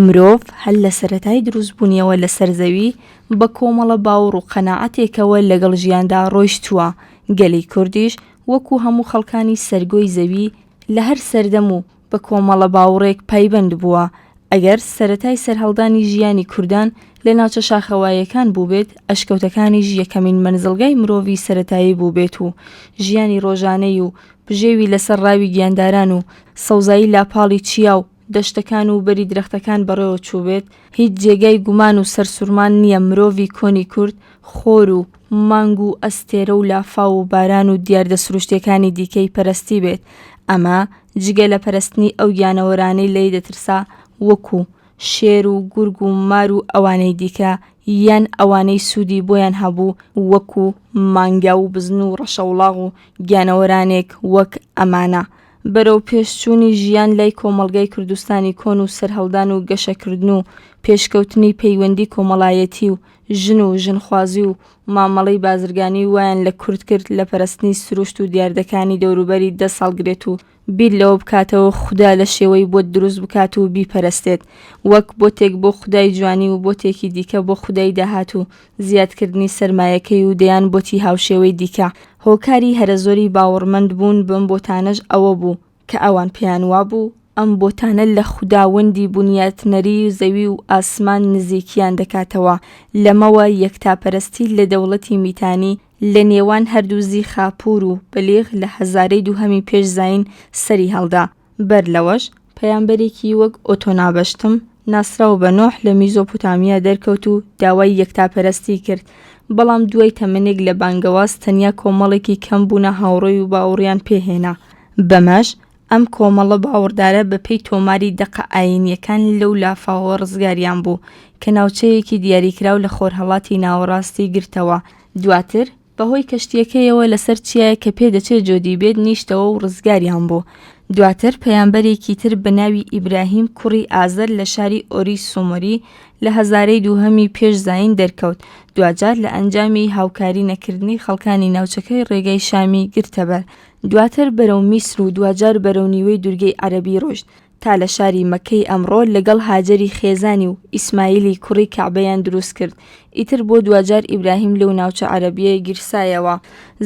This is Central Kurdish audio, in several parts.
مرۆڤ هەر لە سەرەتای دروستبوونیەوە لەسەر زەوی بە کۆمەڵە باوڕ و قەناعەتێکەوە لەگەڵ ژیاندا ڕۆیشتووە، گەلی کوردیش وەکو هەموو خەڵکانی سەرگۆی زەوی لە هەر سەردەم و بە کۆمەڵە باوڕێک پایبەند بووە، ئەگەر سەرەتای سەرهەڵدانی ژیانی کوردان لە ناوچە شاخەواییەکان بووبێت، ئەشکەوتەکانیش یەکەمین مەنزڵگای مرۆڤی سەرەتایی بووبێت و ژیانی ڕۆژانەی و بژێوی لەسەر ڕاوی گیانداران و سەوزایی لاپاڵی چیا و دەشتەکان و بەری درەختەکان بەڕێوە چووبێت، هیچ جێگای گومان و سەرسوڕمان نییە مرۆڤی کۆنی کورد خۆر و مانگ و ئەستێرە و لافاو و باران و دیاردە سروشتیەکانی دیکەی پەرستی بێت، ئەمە جگە لە پەرستنی ئەو گیانەوەرانەی لێی دەترسا وەکو، شێر و گورگ و مار و ئەوانەی دیکە، یان ئەوانەی سوودی بۆیان هەبوو وەکو مانگا و بزن و ڕەشەوڵاغ و گیانەوەرانێک وەک ئەمانە. بەرەو پێشچوونی ژیان لای کۆمەڵگای کوردستانی کۆن و سەرهەڵدان و گەشەکردن و پێشکەوتنی پەیوەندی کۆمەڵایەتی و ژن و ژنخوازی و مامەڵەی بازرگانی وایان لە کورد کرد لە پەرستنی سروشت و دیاردەکانی دەوروبەری دەست هەڵگرێت و بیر لەوە بکاتەوە خودا لە شێوەی بۆت دروست بکات و بیپەرستێت وەک بۆتێک بۆ خودای جوانی و بۆتێکی دیکە بۆ خودای داهات و زیادکردنی سەرمایەکەی و دەیان بۆتی هاوشێوەی دیکە. هۆکاری هەرەزۆری باوەڕمەند بوون بەم بۆتانەش ئەوە بوو کە ئەوان پێیان وابوو ئەم بۆتانە لە خوداوەندی بونیاتنەری زەوی و ئاسمان نزیکیان دەکاتەوە، لەمەوە یەکتاپەرستی لە دەوڵەتی میتانی لە نێوان هەردوو زی خاپوور و بەلیغ لە هەزارەی دووهەمی پێش زایین سەری هەڵدا. بەر لەوەش پەیامبەرێکی وەک ئۆتۆنابەشتم ناسراو بە نۆح لە میزۆپۆتامیا دەرکەوت و داوای یەکتاپەرستی کرد، بەڵام دوای تەمەنێک لە بانگەواز تەنیا کۆمەڵێکی کەم بوونە هاوڕێی و باوڕیان پێ هێنا. بەمەش ئەم کۆمەڵە باوەڕدارە بە پێی تۆماری دەقە ئایینییەکان لەو لافاوە ڕزگاریان بوو کە ناوچەیەکی دیاریکراو لە خۆرهەڵاتی ناوەڕاستی گرتەوە. دواتر بەهۆی کەشتییەکەیەوە لەسەر چیایەک کە پێدەچێت جۆدی بێت نیشتەوە و ڕزگاریان بوو. دواتر پەیامبەرێکی تر بە ناوی ئیبراهیم کوڕی ئازەر لە شاری ئۆری سۆمۆری لە هەزارەی دووهەمی پێش زایین دەرکەوت، دواجار لە ئەنجامی هاوکاری نەکردنی خەڵکانی ناوچەکەی ڕێگای شامی گرتەبەر، دواتر بەرەو میسر و دواجار بەرەو نیوەی دورگەی عەرەبی ڕۆیشت تا لە شاری مەککەی ئەمڕۆ لەگەڵ هاجەری خێزانی و ئیسمایلی کوڕی کەعبەیان دروست کرد، ئیتر بۆ دواجار ئیبراهیم لەو ناوچە عەرەبییە گیرسایەوە.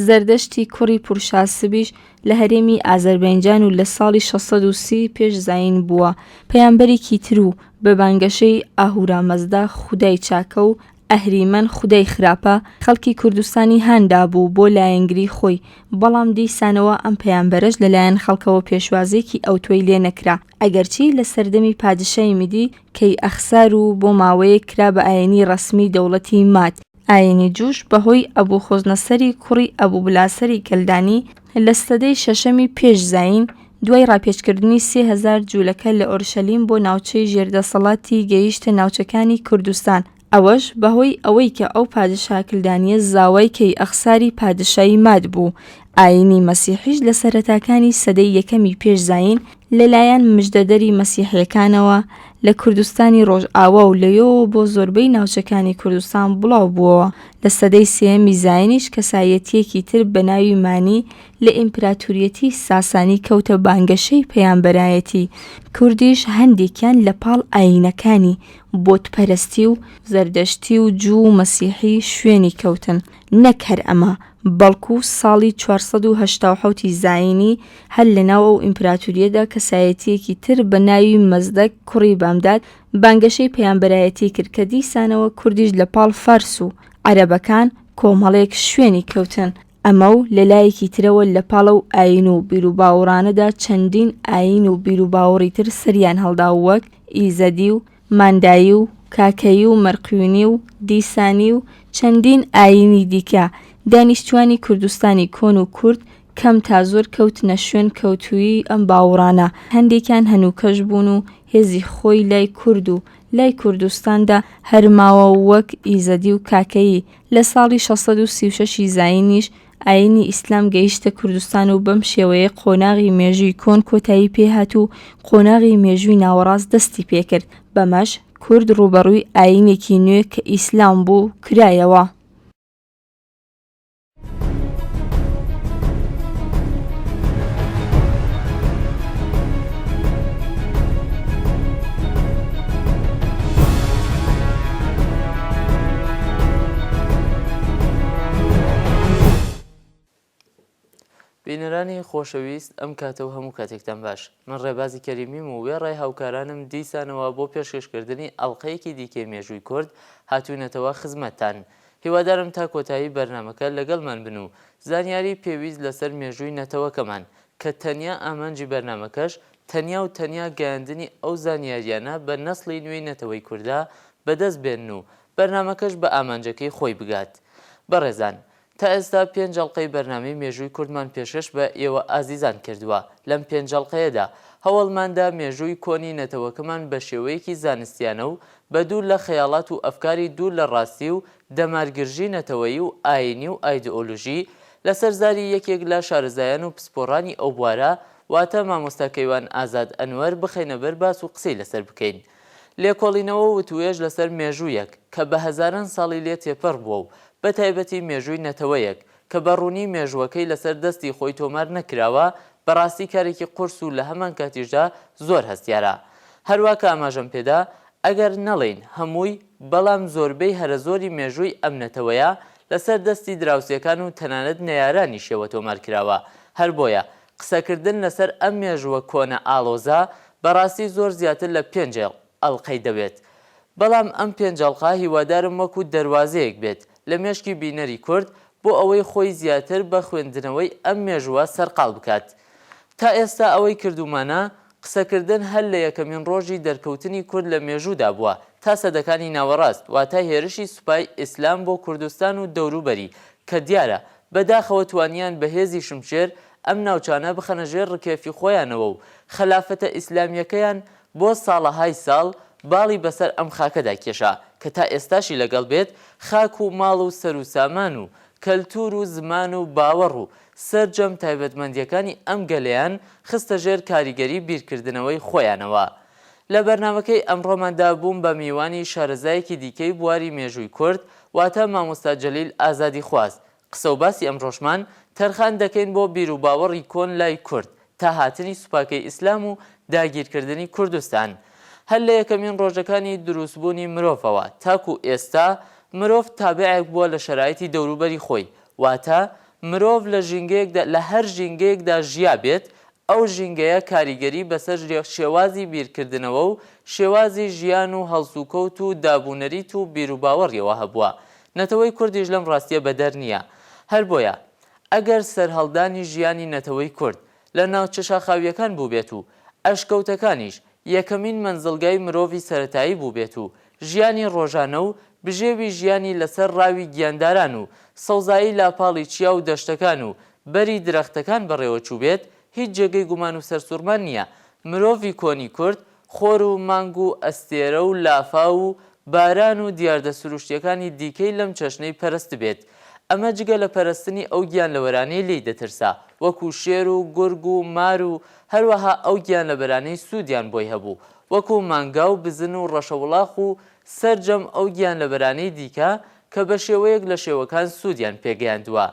زەردەشتی کوڕی پورشاسبیش لە هەرێمی ئازەربەینجان و لە ساڵی 630 پێش زایین بووە پەیامبەرێکی تر و بە بانگەشەی ئاهورامەزدا خودای چاکە و ئەهریمەن خودای خراپە خەڵکی کوردستانی هان دابوو بۆ لایەنگری خۆی، بەڵام دیسانەوە ئەم پەیامبەرەش لەلایەن خەڵکەوە پێشوازیەکی ئەوتۆی لێ نەکرا، ئەگەرچی لە سەردەمی پادشای میدی کەی ئەخسار و بۆ ماوەیەک کرا بە ئاینی ڕەسمی دەوڵەتی ماد. ئاینی جووش بەهۆی ئەبوخۆزنەسەری کوڕی ئەبوبلاسەری کەلدانی لە سەدەی شەشەمی پێش زایین دوای ڕاپێچکردنی 3000 جوولەکە لە ئۆرشەلیم بۆ ناوچەی ژێردەسەڵاتی گەیشتە ناوچەکانی کوردستان، ئەوەش بەهۆی ئەوەی کە ئەو پادشا کلدانییە زاوای کەی ئەخساری پادشای ماد بوو. ئایینی مەسیحیش لە سەرەتاکانی سەدەی یەکەمی پێش زایین لە لایەن مژدەدەری مەسیحییەکانەوە لە کوردستانی ڕۆژئاوا و لەوێوە بۆ زۆربەی ناوچەکانی کوردستان بڵاو بووەوە. لە سەدەی سێیەمی زایینیش کەسایەتییەکی تر بە ناوی مانی لە ئیمپراتوریەتی ساسانی کەوتە بانگەشەی پەیامبەرایەتی، کوردیش هەندێکیان لە پاڵ ئایینەکانی بۆتپەرستی و زەردەشتی و جوو و مەسیحی شوێنی کەوتن، نەک هەر ئەمە، بەڵکو ساڵی 487 ی زایینی هەر لەناو ئەو ئیمپراتوریەدا کەسایەتییەکی تر بە ناوی مەزدەک کوڕی بامداد بانگەشەی پەیامبەرایەتی کرد کە دیسانەوە کوردیش لە پاڵ فارس و عەرەبەکان کۆمەڵێک شوێنی کەوتن. ئەمە و لە لایەکی ترەوە لە پاڵ ئەو ئایین و بیروباوڕانەدا چەندین ئایین و بیروباوڕی تر سەریان هەڵدا وەک، ئیزەدی و ماندایی و کاکەیی و مەرقوینی و دیسانی و چەندین ئایینی دیکە، دانیشتوانی کوردستانی کۆن و کورد کەم تا زۆر کەوتنە شوێن کەوتوویی ئەم باوڕانە، هەندێکیان هەنووکەش بوون و هێزی خۆی لای کورد و لای کوردستاندا هەر ماوە وەک ئیزەدی و کاکەیی، لە ساڵی 636 ی زایینیش ئایینی ئیسلام گەیشتە کوردستان و بەم شێوەیە قۆناغی مێژووی کۆن کۆتایی پێهات و قۆناغی مێژووی ناوەڕاست دەستی پێکرد، بەمەش کورد ڕووبەڕووی ئایینێکی نوێ کە ئیسلام بوو کرایەوە. بینەرانی خۆشەویست ئەم کاتە و هەموو کاتێکتان باش. من ڕێبازی کەریمیم و وێڕای هاوکارانم دیسانەوە بۆ پێشکەشکردنی ئەڵقەیەکی دیکەی مێژووی کورد هاتووینەتەوە خزمەتتان. هیوادارم تا کۆتایی بەرنامەکە لەگەڵمان بن و زانیاری پێویست لەسەر مێژووی نەتەوەکەمان کە تەنیا ئامانجی بەرنامەکەش تەنیا و تەنیا گەیاندنی ئەو زانیاریانە بە نەسڵی نوێی نەتەوەی کوردە بەدەست بێنن و بەرنامەکەش بە ئامانجەکەی خۆی بگات. بەڕێزان تا ئێستا پێنج ئەڵقەی بەرنامەی مێژووی کوردمان پێشکەش بە ئێوە ئازیزان کردووە، لەم پێنج ئەڵقەیەدا هەوڵماندا مێژووی کۆنی نەتەوەکەمان بە شێوەیەکی زانستیانە و بە دوور لە خەیاڵات و ئەفکاری دوور لە ڕاستی و دەمارگرژی نەتەوەیی و ئایینی و ئایدئۆلوژی لەسەر زاری یەکێک لە شارەزایان و پسپۆڕانی ئەو بوارە واتە مامۆستا کەیوان ئازاد ئەنوەر بخەینە بەر باس و قسەی لەسەر بکەین. لێکۆڵینەوە و وتوێژ لەسەر مێژوویەک کە بە هەزاران ساڵی لێ تێپەڕ بووە و بە تایبەتی مێژووی نەتەوەیەک کە بە ڕوونی مێژووەکەی لەسەر دەستی خۆی تۆمار نەکراوە بەڕاستی کارێکی قورس و لە هەمان کاتیشدا زۆر هەستیارە. هەروا کە ئاماژەم پێدا ئەگەر نەڵێین هەمووی بەڵام زۆربەی هەرەزۆری مێژووی ئەم نەتەوەیە لەسەر دەستی دراوسێکان و تەنانەت نەیارانیشیەوە تۆمار کراوە هەر بۆیە قسەکردن لەسەر ئەم مێژووە کۆنە ئاڵۆزە بەڕاستی زۆر زیاتر لە پێنج ئەڵقەی دەوێت. بەڵام ئەم پێنج ئەڵقە هیوادارم وەکو دەروازەیەک بێت لە مێشکی بینەری کورد بۆ ئەوەی خۆی زیاتر بە خوێندنەوەی ئەم مێژووە سەرقاڵ بکات. تا ئێستا ئەوەی کردوومانە قسەکردن هەر لە یەکەمین ڕۆژی دەرکەوتنی کورد لە مێژوودا بووە تا سەدەکانی ناوەڕاست واتە هێرشی سوپای ئیسلام بۆ کوردستان و دەوروبەری کە دیارە بە داخەوە توانیان بە هێزی شمشێر ئەم ناوچانە بخەنە ژێر ڕکێفی خۆیانەوە و خەلافەتە ئیسلامیەکەیان بۆ ساڵەهای ساڵ باڵی بەسەر ئەم خاکەدا کێشا کە تا ئێستاشی لەگەڵ بێت خاک و ماڵ و سەر و سامان و کەلتور و زمان و باوەڕ و سەرجەم تایبەتمەندیەکانی ئەم گەلەیان خستە ژێر کاریگەری بیرکردنەوەی خۆیانەوە. لە بەرنامەکەی ئەمڕۆماندا بووم بە میوانی شارەزایەکی دیکەی بواری مێژووی کورد واتە مامۆستا جەلیل ئازادیخواز قسە و باسی ئەمڕۆشمان تەرخان دەکەین بۆ بیروباوەڕی کۆن لای کورد تا هاتنی سوپاکەی ئیسلام و داگیرکردنی کوردستان. هەر لە یەکەمین ڕۆژەکانی دروستبوونی مرۆڤەوە تاکو ئێستا مرۆڤ تابعێک بووە لە شەرایتی دەوروبەری خۆی واتە مرۆڤ لە ژینگەیەکدا لە هەر ژینگەیەکدا ژیابێت ئەو ژینگەیە کاریگەری بەسەر شێوازی بیرکردنەوە و شێوازی ژیان و هەڵسوکەوت و دابونەریت و بیروباوەڕیەوە هەبووە. نەتەوەی کوردیش لەم ڕاستیە بەدەر نییە. هەر بۆیە ئەگەر سەرهەڵدانی ژیانی نەتەوەی کورد لە ناوچە شاخاوییەکان بووبێت و ئەشکەوتەکانیش یەکەمین مەنزڵگای مرۆڤی سەرەتایی بووبێت و ژیانی ڕۆژانە و بژێوی ژیانی لەسەر ڕاوی گیانداران و سەوزایی لاپاڵی چیا و دەشتەکان و بەری درەختەکان بەڕێوە چووبێت، هیچ جێگەی گومان و سەرسوڕمان نییە مرۆڤی کۆنی کورد خۆر و مانگ و ئەستێرە و لافاو و باران و دیاردە سروشتییەکانی دیکەی لەم چەشنەی پەرستبێت. ئەمە جگە لە پەرستنی ئەو گیانلەوەرانەی لێی دەترسا، وەکو شێر و گورگ و مار و هەروەها ئەو گیانلەبەرانەی سوودیان بۆی هەبوو، وەکو مانگا و بزن و ڕەشەوڵاخ و سەرجەم ئەو گیانلەبەرانەی دیکە کە بە شێوەیەک لە شێوەکان سوودیان پێگەیاندووە.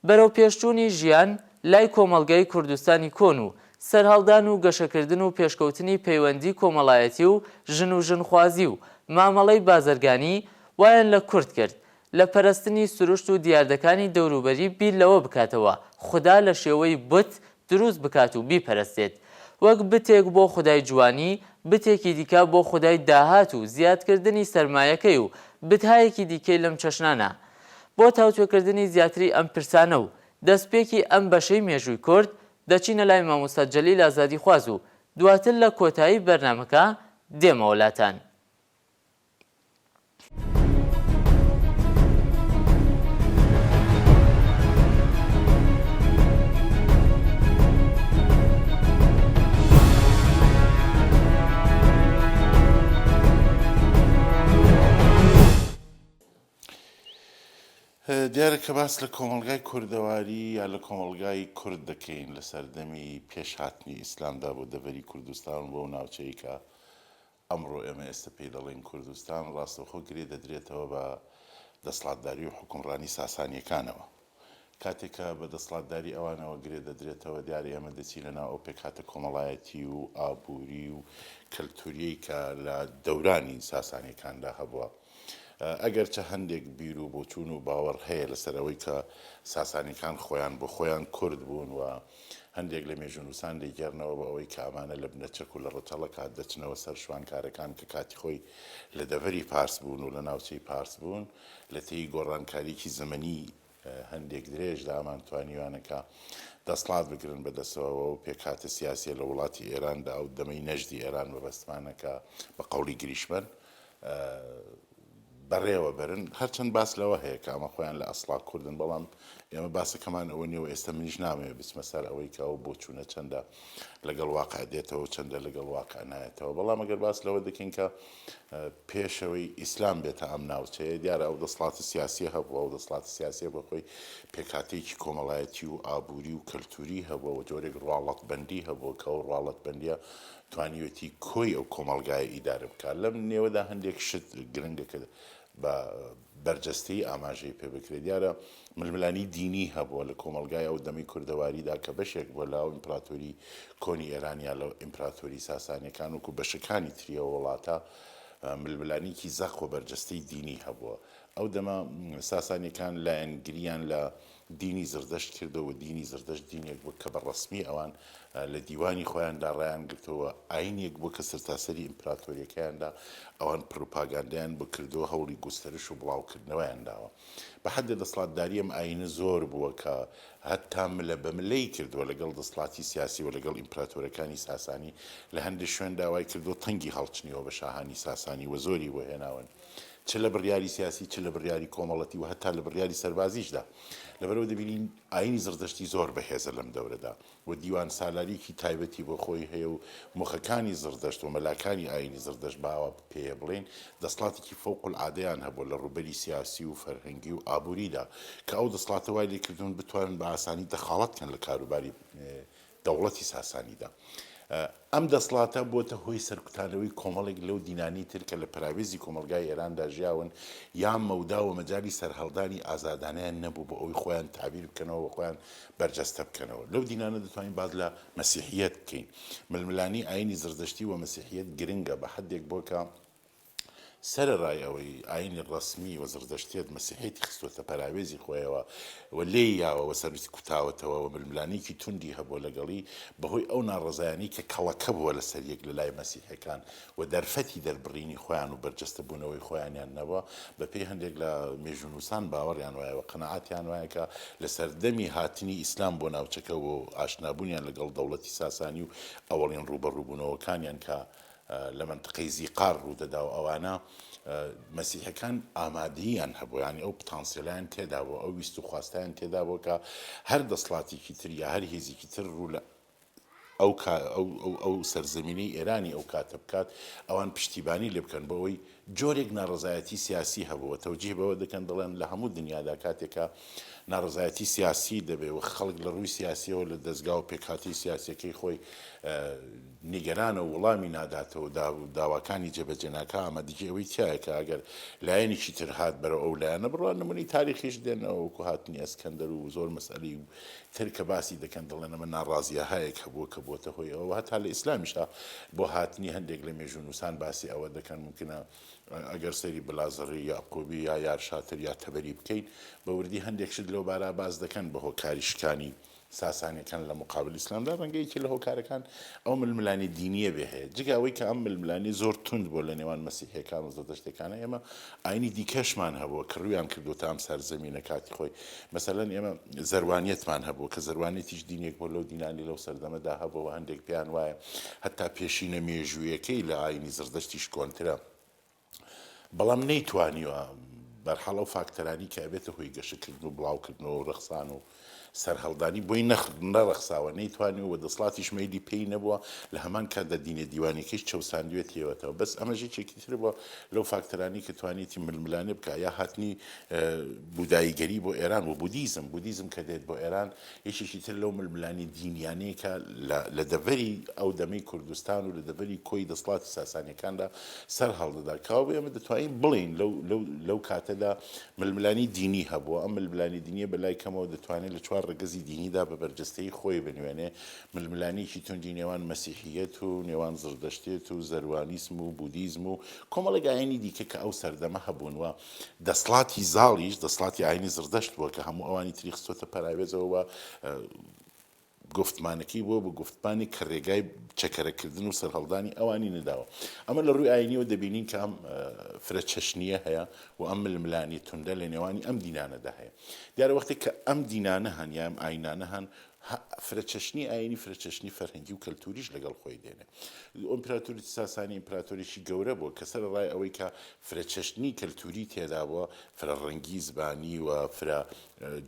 بەرەوپێشچوونی ژیان لای کۆمەڵگای کوردستانی کۆن و سەرهەڵدان و گەشەکردن و پێشکەوتنی پەیوەندی کۆمەڵایەتی و ژن و ژنخوازی و مامەڵەی بازرگانی وایان لە کورد کرد لە پەرستنی سروشت و دیاردەکانی دەوروبەری بیر لەوە بکاتەوە خودا لە شێوەی بت دروست بکات و بیپەرستێت وەک بتێک بۆ خودای جوانی، بتێکی دیکە بۆ خودای داهات و زیادکردنی سەرمایەکەی و بتهایەکی دیکەی لەم چەشنانە. بۆ تاوتوێکردنی زیاتری ئەم پرسانە و دەستپێکی ئەم بەشەی مێژووی کورد، دەچینە لای مامۆستا جەلیل ئازادیخواز و دواتر لە کۆتایی بەرنامەکە دێمەوە لاتان. دیارە کە باس لە کۆمەڵگای کوردەواری یا لە کۆمەڵگای کورد دەکەین لە سەردەمی پێش هاتنی ئیسلامدا بۆ دەڤەری کوردستان و بۆ ناوچەی کە ئەمڕۆ ئێمە ئێستە پێی دەڵێین کوردستان ڕاستەوخۆ گرێ دەدرێتەوە بە دەسڵاتداری و حوکمڕانی ساسانییەکانەوە. کاتێک کە بە دەسڵاتداری ئەوانەوە گرێ دەدرێتەوە دیارە ئێمە دەچینە ناو ئەو پێکهاتە کۆمەڵایەتی و ئابووری و کەلتوورییەی کە لە دەورانی ساسانییەکاندا هەبووە. ئەگەرچە هەندێک بیر و بۆچوون و باوەڕ هەیە لەسەر ئەوەی کە ساسانیەکان خۆیان بۆ خۆیان کورد بوون و هەندێک لە مێژوونووسان دەیگێڕنەوە بۆ ئەوەی کە ئەمانە لە بنەچەک و لە ڕەچەڵەکا دەچنەوە سەر شوانکارەکان کە کاتی خۆی لە دەڤەری پارس بوون و لە ناوچەی پارس بوون لە تێی گۆڕانکاریی زەمەنی هەندێک درێژدا ئەمان توانیویانە کە دەسڵات بگرن بە دەسەوە و پێکهاتە سیاسیە لە وڵاتی ئێراندا ئەو دەمەی نەژدی ئێران مەبەستمانە کە بە قەوڵی گریشمەن بەڕێوە بەرن هەرچەند باس لەوە هەیە کە ئەمە خۆیان لە ئەسڵا کوردن بەڵام ئێمە باسەکەمان ئەوە نیە و ئێستا منیش نامەوێت بچمە سەر ئەوەی کە ئەو بۆچوونە چەندە لەگەڵ واقع دێتەوە چەندە لەگەڵ واقع نایەتەوە بەڵام ئەگەر باس لەوە دەکەین کە پێشەوەی ئیسلام بێتە ئەم ناوچەیە دیارە ئەو دەسڵاتی سیاسیە هەبووە ئەو دەسڵاتی سیاسیە بە خۆی پێکهاتەیەکی کۆمەڵایەتی و ئابووری و کەلتوری هەبووە و جۆرێک ڕواڵەتبەندی هەبووە کە ئەو ڕواڵەتبەندیە توانیوێتی کۆی ئەو کۆمەڵگایە ئیدارە بکات. لەم نێوەدا هەندێک شت گرنگە کە بە بەرجەستەیی ئاماژەی پێ بکرێت. دیارە ململانێی دینی هەبووە لە کۆمەڵگای ئەو دەمەی کوردەواریدا کە بەشێک بووە لە ئەو ئیمپراتۆری کۆنی ئێران یا لە ئیمپراتۆری ساسانیەکان وەکو بەشەکانی تری ئەو وڵاتە ململانێکی زەق و بەرجەستەی دینی هەبووە. ئەو دەمە ساسانیەکان لایەنگریان لە دینی زڕدەشت کردەوە، دینی زڕدەشت دینێک بوو کە بە ڕەسمی ئەوان لە دیوانی خۆیاندا ڕایان گرتەوە، ئاینێک بوو کە سەرتاسەری ئیمپراتۆریەکەیاندا ئەوان پڕوپاگاندەیان بۆ کردەوە، هەوڵی گوستەرش و بڵاوکردنەوەیان داوە. بە حەدێ دەسڵاتداری ئەم ئاینە زۆر بووە کە هەتا ملە بە ملەی کردووە لەگەڵ دەسڵاتی سیاسی و لەگەڵ ئیمپراتۆرەکانی ساسانی، لە هەندێ شوێندا وای کردووە تەنگی هەڵچنیوە بە شاهانی ساسانی و زۆری بۆ هێناون. چ لە بڕیاری سیاسی، چ لە بڕیاری کۆمەڵەتی و هەتا لە بڕیاری سەربازیشدا. لەبەرئەوە دەبینین ئایینی زڕدەشتی زۆر بەهێزە لەم دەورەدا و دیوان سالاریی تایبەتی بۆ خۆی هەیە و موخەکانی زڕدەشت و مەلاکانی ئایینی زڕدەشت با وا پێیە بڵێین دەسڵاتێکی فەوق العادەیان هەبووە لە ڕووبەری سیاسی و فەرهەنگی و ئابووریدا کە ئەو دەسڵاتە وای لێکردوون بتوانن بە ئاسانی دەخاڵەت کەن لە کاروباری دەوڵەتی ساسانیدا. ئەم دەسڵاتە بۆتە هۆی سەرکوتانەوەی کۆمەڵێک لەو دینانەی تر کە لە پەراوێزی کۆمەڵگای ئێراندا ژیاون یا مەودا و مەجالی سەرهەڵدانی ئازادانەیان نەبوو بۆ ئەوەی خۆیان تەعبیر بکەنەوە و خۆیان بەرجەستە بکەنەوە. لەو دینانە دەتوانین باس لە مەسیحییەت بکەین. ململانێی ئایینی زڕدەشتی و مەسیحییەت گرنگە بە حەدێک بۆ کە سەرەڕای ئەوەی ئایینی ڕەسمی و زڕدەشتیەت مەسیحیەتی خستووەتە پەراوێزی خۆیەوە و لێی یاوە و سەرنجی کوتاوەتەوە و ململانێیەکی توندی هەبووە لەگەڵی بەهۆی ئەو ناڕەزایانەی کە کەڵەکە بووە لەسەر یەک لەلای مەسیحیەکان و دەرفەتی دەربڕینی خۆیان و بەرجەستەبوونەوەی خۆیانیان نەبووە بەپێی هەندێک لە مێژوونووسان باوەڕیان وایە و قەناعەتیان وایە کە لە سەردەمی هاتنی ئیسلام بۆ ناوچەکە و ئاشنابوونیان لەگەڵ دەوڵەتی ساسانی و ئەوەڵین ڕووبەڕووبوونەوەکانیان کە لە مەنتقەی زیقار ڕوودەدا و ئەوانە مەسیحەکان ئامادەییان هەبوو یانی ئەو پتانسێلایان تێدا بوو ئەو ویست و خواستیان تێدا بوو کە هەر دەسڵاتێکی تر یا هەر هێزێکی تر ڕوو لە ئەو ئەو سەرزەمینەی ئێرانی ئەو کاتە بکات ئەوان پشتیبانی لێ بکەن بۆ ئەوەی جۆرێک ناڕەزایەتی سیاسی هەبووە، تەوجیه بەوە دەکەن دەڵێن لە هەموو دنیادا کاتێک کە ناڕەزایەتی سیاسی دەبێ و خەڵک لە ڕووی سیاسیەوە لە دەزگا و پێکهاتەی سیاسیەکەی خۆی نیگەرانە و وڵامی ناداتەوە و داواکانی جێبەجێ ناکا ئامادەگی ئەوەی تیایە کە ئەگەر لایەنێکی تر هات بەرەو ئەو لایەنە بڕوا نمونەی تاریخیش دێنەوە وەکو هاتنی ئەسکەندەر و زۆر مەسئەلەی تر کە باسی دەکەن دەڵێن ئەمە ناڕازیەهایەک هەبووە کە بۆتە هۆی ئەوە هەتا لە ئیسلامیشدا بۆ هاتنی هەندێک لە مێژوونووسان باسی ئەوە دەکەن مومکنە ئەگەر سەیری بلازڕی یەعقوبی یا یارشاتر یا تەبەری بکەین بە وردی هەندێک شت لەو بارا باس دەکەن بە هۆکاری شکانی ساسانیەکان لە مقابل ئیسلامدا ڕەنگە یەکێ لە هۆکارەکان ئەو ململانێ دینیە بێ هەیە جگە ئەوەی کە ئەم ململانێ زۆر توند بووە لە نێوان مەسیحیەکان و زەردەشتەکانە ئێمە ئاینی دیکەشمان هەبووە کە ڕوویان کردووەتە ئەم سەرزەمینە کاتی خۆی مەسەلەن ئێمە زەروانیەتمان هەبووە کە زەروانیەتیش دینێک بووە لەو دینانی لەو سەردەمەدا هەبووە و هەندێک پێیان وایە هەتا پێشینە مێژوویەکەی لە ئاینی زڕدەشتیش کۆنترە بەڵام نەیتوانیوە بەرحاڵ ئەو فاکتەرانی کە ئەبێتە هۆی گەشەکردن و بڵاوکردنەوە و ڕەخسان و سەرهەڵدانی بۆی نەڕەخساوە، نەیتوانیوە و دەسڵاتیش مەیلی پێی نەبووە، لە هەمان کاتدا دینە دیوانیەکەیش چەوساندوێتیەوەتەوە، بەس ئەمەش یەکێکی تر بووە لەو فاکتەرانەی کە توانیەتی ململانێ بکا، یا هاتنی بوداییگەری بۆ ئێران و بودیزم، بودیزم کە دێت بۆ ئێران یەکێکی تر لەو ململانێ دینیانەیە کە لە دەڤەری ئەو دەمەی کوردستان و لە دەڤەری کۆی دەسڵاتی ساسانیەکاندا سەر هەڵدەدا، کەوابوو ئێمە دەتوانین بڵێین لەو لەو کاتەدا ململانێی دینی هەبووە، ئەم ململانێ دینیە بە لای کەمەوە دەتوانێت لە چوار. ڕەگەزی دینیدا بە بەرجەستەیی خۆی بنوێنێ، ململانێیەکی توندی نێوان مەسیحییەت و نێوان زڕدەشتێت و زەروانیسم و بودیزم و کۆمەڵێک ئایینی دیکە کە ئەو سەردەمە هەبوون و دەسڵاتی زاڵیش دەسڵاتی ئایینی زڕدەشت بووە کە هەموو ئەوانی تری خستۆتە پەراوێزەوە و گوفتمانەکەی بووە بە گوفتمانێک کە رێگای چەکەرەکردن و سەرهەڵدانی ئەوانی نەداوە. ئەمە لە رووی ئایینیەوە دەبینین کە ئەم فرە چەشنییە هەیە و ئەم ململانێ توندە لە نێوانی ئەم دینانەدا هەیە. دیارە وەختێک کە ئەم دینانە هەن یا ئەم ئایینانە هەن، فرەچەشنی ئایینی، فرەچەشنی فەرهەنگی و کەلتووریش لەگەڵ خۆی دێنێ. ئیمپراتۆریی ساسانی ئیمپراتۆریی گەورە بووە کە سەرەڕای ئەوەی کە فرەچەشنی کەلتووری تێدا بووە، فرەڕەنگی زبانی و فرە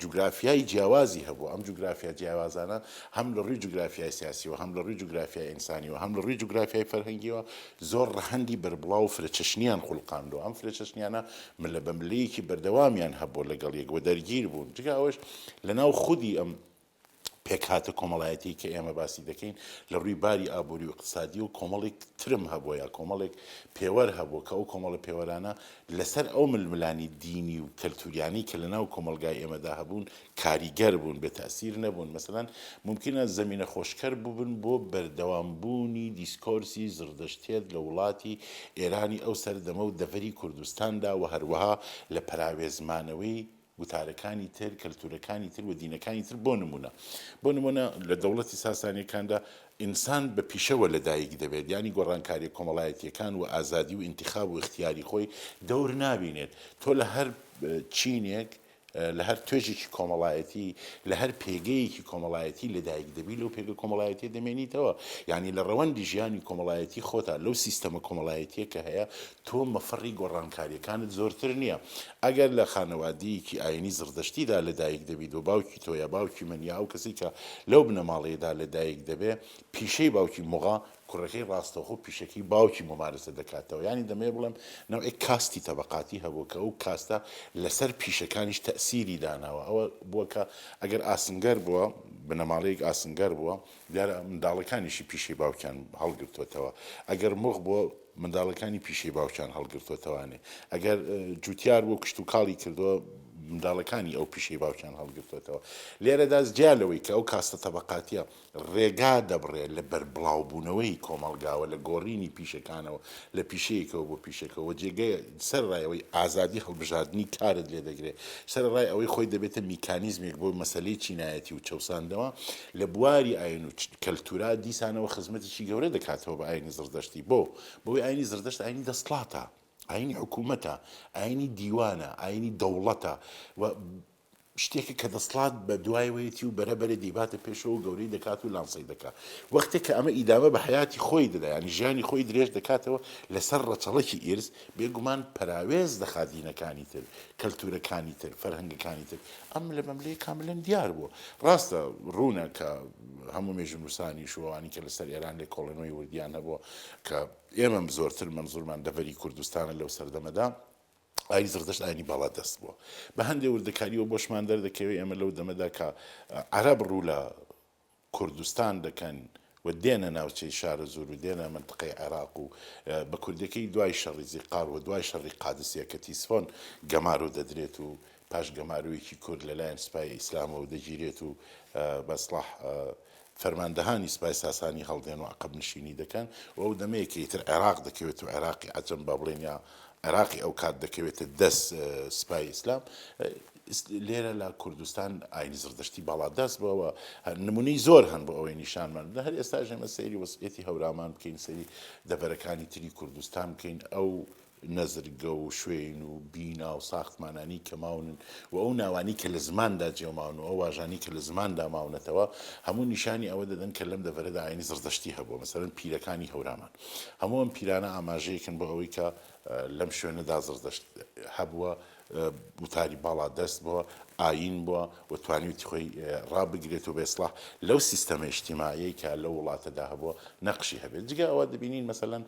جوگرافیای جیاوازی هەبوو، ئەم جوگرافیا جیاوازانە هەم لە ڕووی جوگرافیای سیاسیەوە، هەم لە ڕووی جوگرافیای ئینسانیەوە، هەم لە ڕووی جوگرافیای فەرهەنگیەوە زۆر ڕەهەندی بەربڵاو و فرەچەشنیان خولقاندووە، ئەم فرەچەشنیانە ملە بە ملەیەکی بەردەوامیان هەبووە لەگەڵ یەک و دەرگیر بوون، جگە ئەوەش لەناو خودی ئەم پێکهاتە کۆمەڵایەتیەی کە ئێمە باسی دەکەین لە ڕووی باری ئابووری و ئیقتسادی و کۆمەڵێک ترم هەبووە یا کۆمەڵێک پێوەر هەبووە کە ئەو کۆمەڵە پێوەرانە لەسەر ئەو ململانی دینی و کەلتوریانەی کە لەناو کۆمەڵگای ئێمەدا هەبوون کاریگەر بوون، بێ تەئسیر نەبوون. مەسەلەن مومکینە زەمینە خۆشکەر بووبن بۆ بەردەوام بوونی دیسکۆرسی زڕدەشتیەت لە وڵاتی ئێرانی ئەو سەردەمە و دەڤەری کوردستاندا و هەروەها لە پەراوێز مانەوەی گوتارەکانی تر، کەلتورەکانی تر و دینەکانی تر بۆ نموونە بۆ نموونە لە دەوڵەتی ساسانیەکاندا ئینسان بە پیشەوە لە دایک دەبێت یانی گۆڕانکاریە کۆمەڵایەتیەکان و ئازادی و ئینتخاب و ئیختیاری خۆی دەور نابینێت تۆ لە هەر چینێک لە هەر توێژێکی کۆمەڵایەتی لە هەر پێگەیەکی کۆمەڵایەتی لە دایک دەبی لەو پێگە کۆمەڵایەتیە دەمێنیتەوە یانی لە ڕەوەندی ژیانی کۆمەڵایەتی خۆتا لەو سیستەمە کۆمەڵایەتیە کە هەیە تۆ مەفەڕی گۆڕانکاریەکانت زۆرتر نیە ئەگەر لە خانەوادەیەکی ئاینی زڕدەشتیدا لە دایک دەبیت و باوکی تۆ یا باوکی من یا ئەو کەسەی کە لەو بنەماڵەیەدا لە دایک دەبێ پیشەی باوکی موغە کوڕەکەی ڕاستەوخۆ پیشەکەی باوکی مومارەسە دەکاتەوە یانی دەمەوێ بڵێم نەوعێک کاستی تەبەقاتی هەبووە کە ئەو کاستە لەسەر پیشەکانیش تەئسیری داناوە ئەوە بووە کە ئەگەر ئاسنگەر بووە بنەماڵەیەک ئاسنگەر بووە دیارە منداڵەکانیشی پیشەی باوکیان هەڵگرتۆتەوە ئەگەر موغ بووە منداڵەکانی پیشەی باوکیان هەڵگرتۆتەوانێ ئەگەر جوتیار بوو کشتوکاڵی کردووە منداڵەکانی ئەو پیشەی باوکیان هەڵگرتۆتەوە لێرەدا جیا لەوەی کە ئەو کاستە تەبەقاتیە ڕێگا دەبڕێ لە بەربڵاوبوونەوەی کۆمەڵگاوە لە گۆڕینی پیشەکانەوە لە پیشەیەکەوە بۆ پیشەکەوە جێگەی سەرەڕای ئەوەی ئازادی هەڵبژاردنی کارت لێ دەگرێ سەرەڕای ئەوەی خۆی دەبێتە میکانیزمێک بۆ مەسەلەی چینایەتی و چەوساندنەوە لە بواری ئاین و کەلتورا دیسانەوە خزمەتێکی گەورە دەکاتەوە بە ئاینی زڕدەشتی بۆ؟ بەوەی ئاینی زڕدەشت ئاینی دەسڵاتە ئاینی حکوومەتە ئاینی دیوانە ئاینی دەوڵەتە و شتێکە کە دەسڵات بە دوایەوەیەتی و بەرە بەرە دەیباتە پێشەوە و گەورەی دەکات و لانسەی دەکات وەختێک کە ئەمە ئیدامە بە حەیاتی خۆی دەدا یانی ژیانی خۆی درێژ دەکاتەوە لەسەر ڕەچەڵەکی ئیرس بێگومان پەراوێز دەخات دینەکانی تر کەلتورەکانی تر فەرهەنگەکانی تر ئەم لە مەملەیە کاملەن دیار بووە ڕاستە ڕوونە کە هەموو مێژوونووسانیش و ئەوانی کە لەسەر ئێران لێکۆڵێنەوەی وردیان هەبووە کە ئێمەم زۆرتر مەنزوورمان دەڤەری کوردستانە لەو سەردەمەدا ئاینی زڕدەشت ئاینی باڵادەست بووە. بە هەندێ وردەکاریەوە بۆشمان دەردەکەوێ ئێمە لەو دەمەدا کە عەرەب ڕوو لە کوردستان دەکەن و دێنە ناوچەی شارەزوور و دێنە مەنتقەی عێراق و بە کوردەکەی دوای شەڕی زیقار و دوای شەڕی قادسیە کە تیسفۆن گەمارۆ دەدرێت و پاش گەمارۆیەکی کورد لەلایەن سپای ئیسلامەوە دەگیرێت و بە سڵاح فەرماندەهانی سپای ساسانی هەڵدێن و عەقەب نشینی دەکەن و ئەو دەمەیە کە ئیتر عێراق دەکەوێت و عێراقی عەجەم با بڵێین یا عێراقی ئەو کات دەکەوێتە دەست سپای ئیسلام لێرە لە کوردستان ئاینی زڕدەشتی باڵادەست بووە و نمونەی زۆر هەن بۆ ئەوەی نیشانمان بدەن هەر ئێستاش ئێمە سەیری وەزعیەتی هەورامان بکەین سەیری دەڤەرەکانی تری کوردستان بکەین ئەو نەزرگە و شوێن و بینا و ساختمانانی کە ماونن و ئەو ناوانی کە لە زماندا جێماون و ئەو واژانی کە لە زماندا ماونەتەوە هەموو نیشانی ئەوە دەدەن کە لەم دەڤەرەدا ئاینی زڕدەشتی هەبووە مەسەلەن پیرەکانی هەورامان هەموو ئەم پیرانە ئاماژەیەکن بۆ ئەوەی کە لەم شوێنەدا زڕدەشت هەبووە وتاری باڵا دەست بووە ئایین بووە و توانیویەتی خۆی ڕابگرێت و بێسڵاح لەو سیستەمە ئیجتیماعیەی کە لەو وڵاتەدا هەبووە نەقشی هەبێت جگە ئەوە دەبینین مەسەلەن.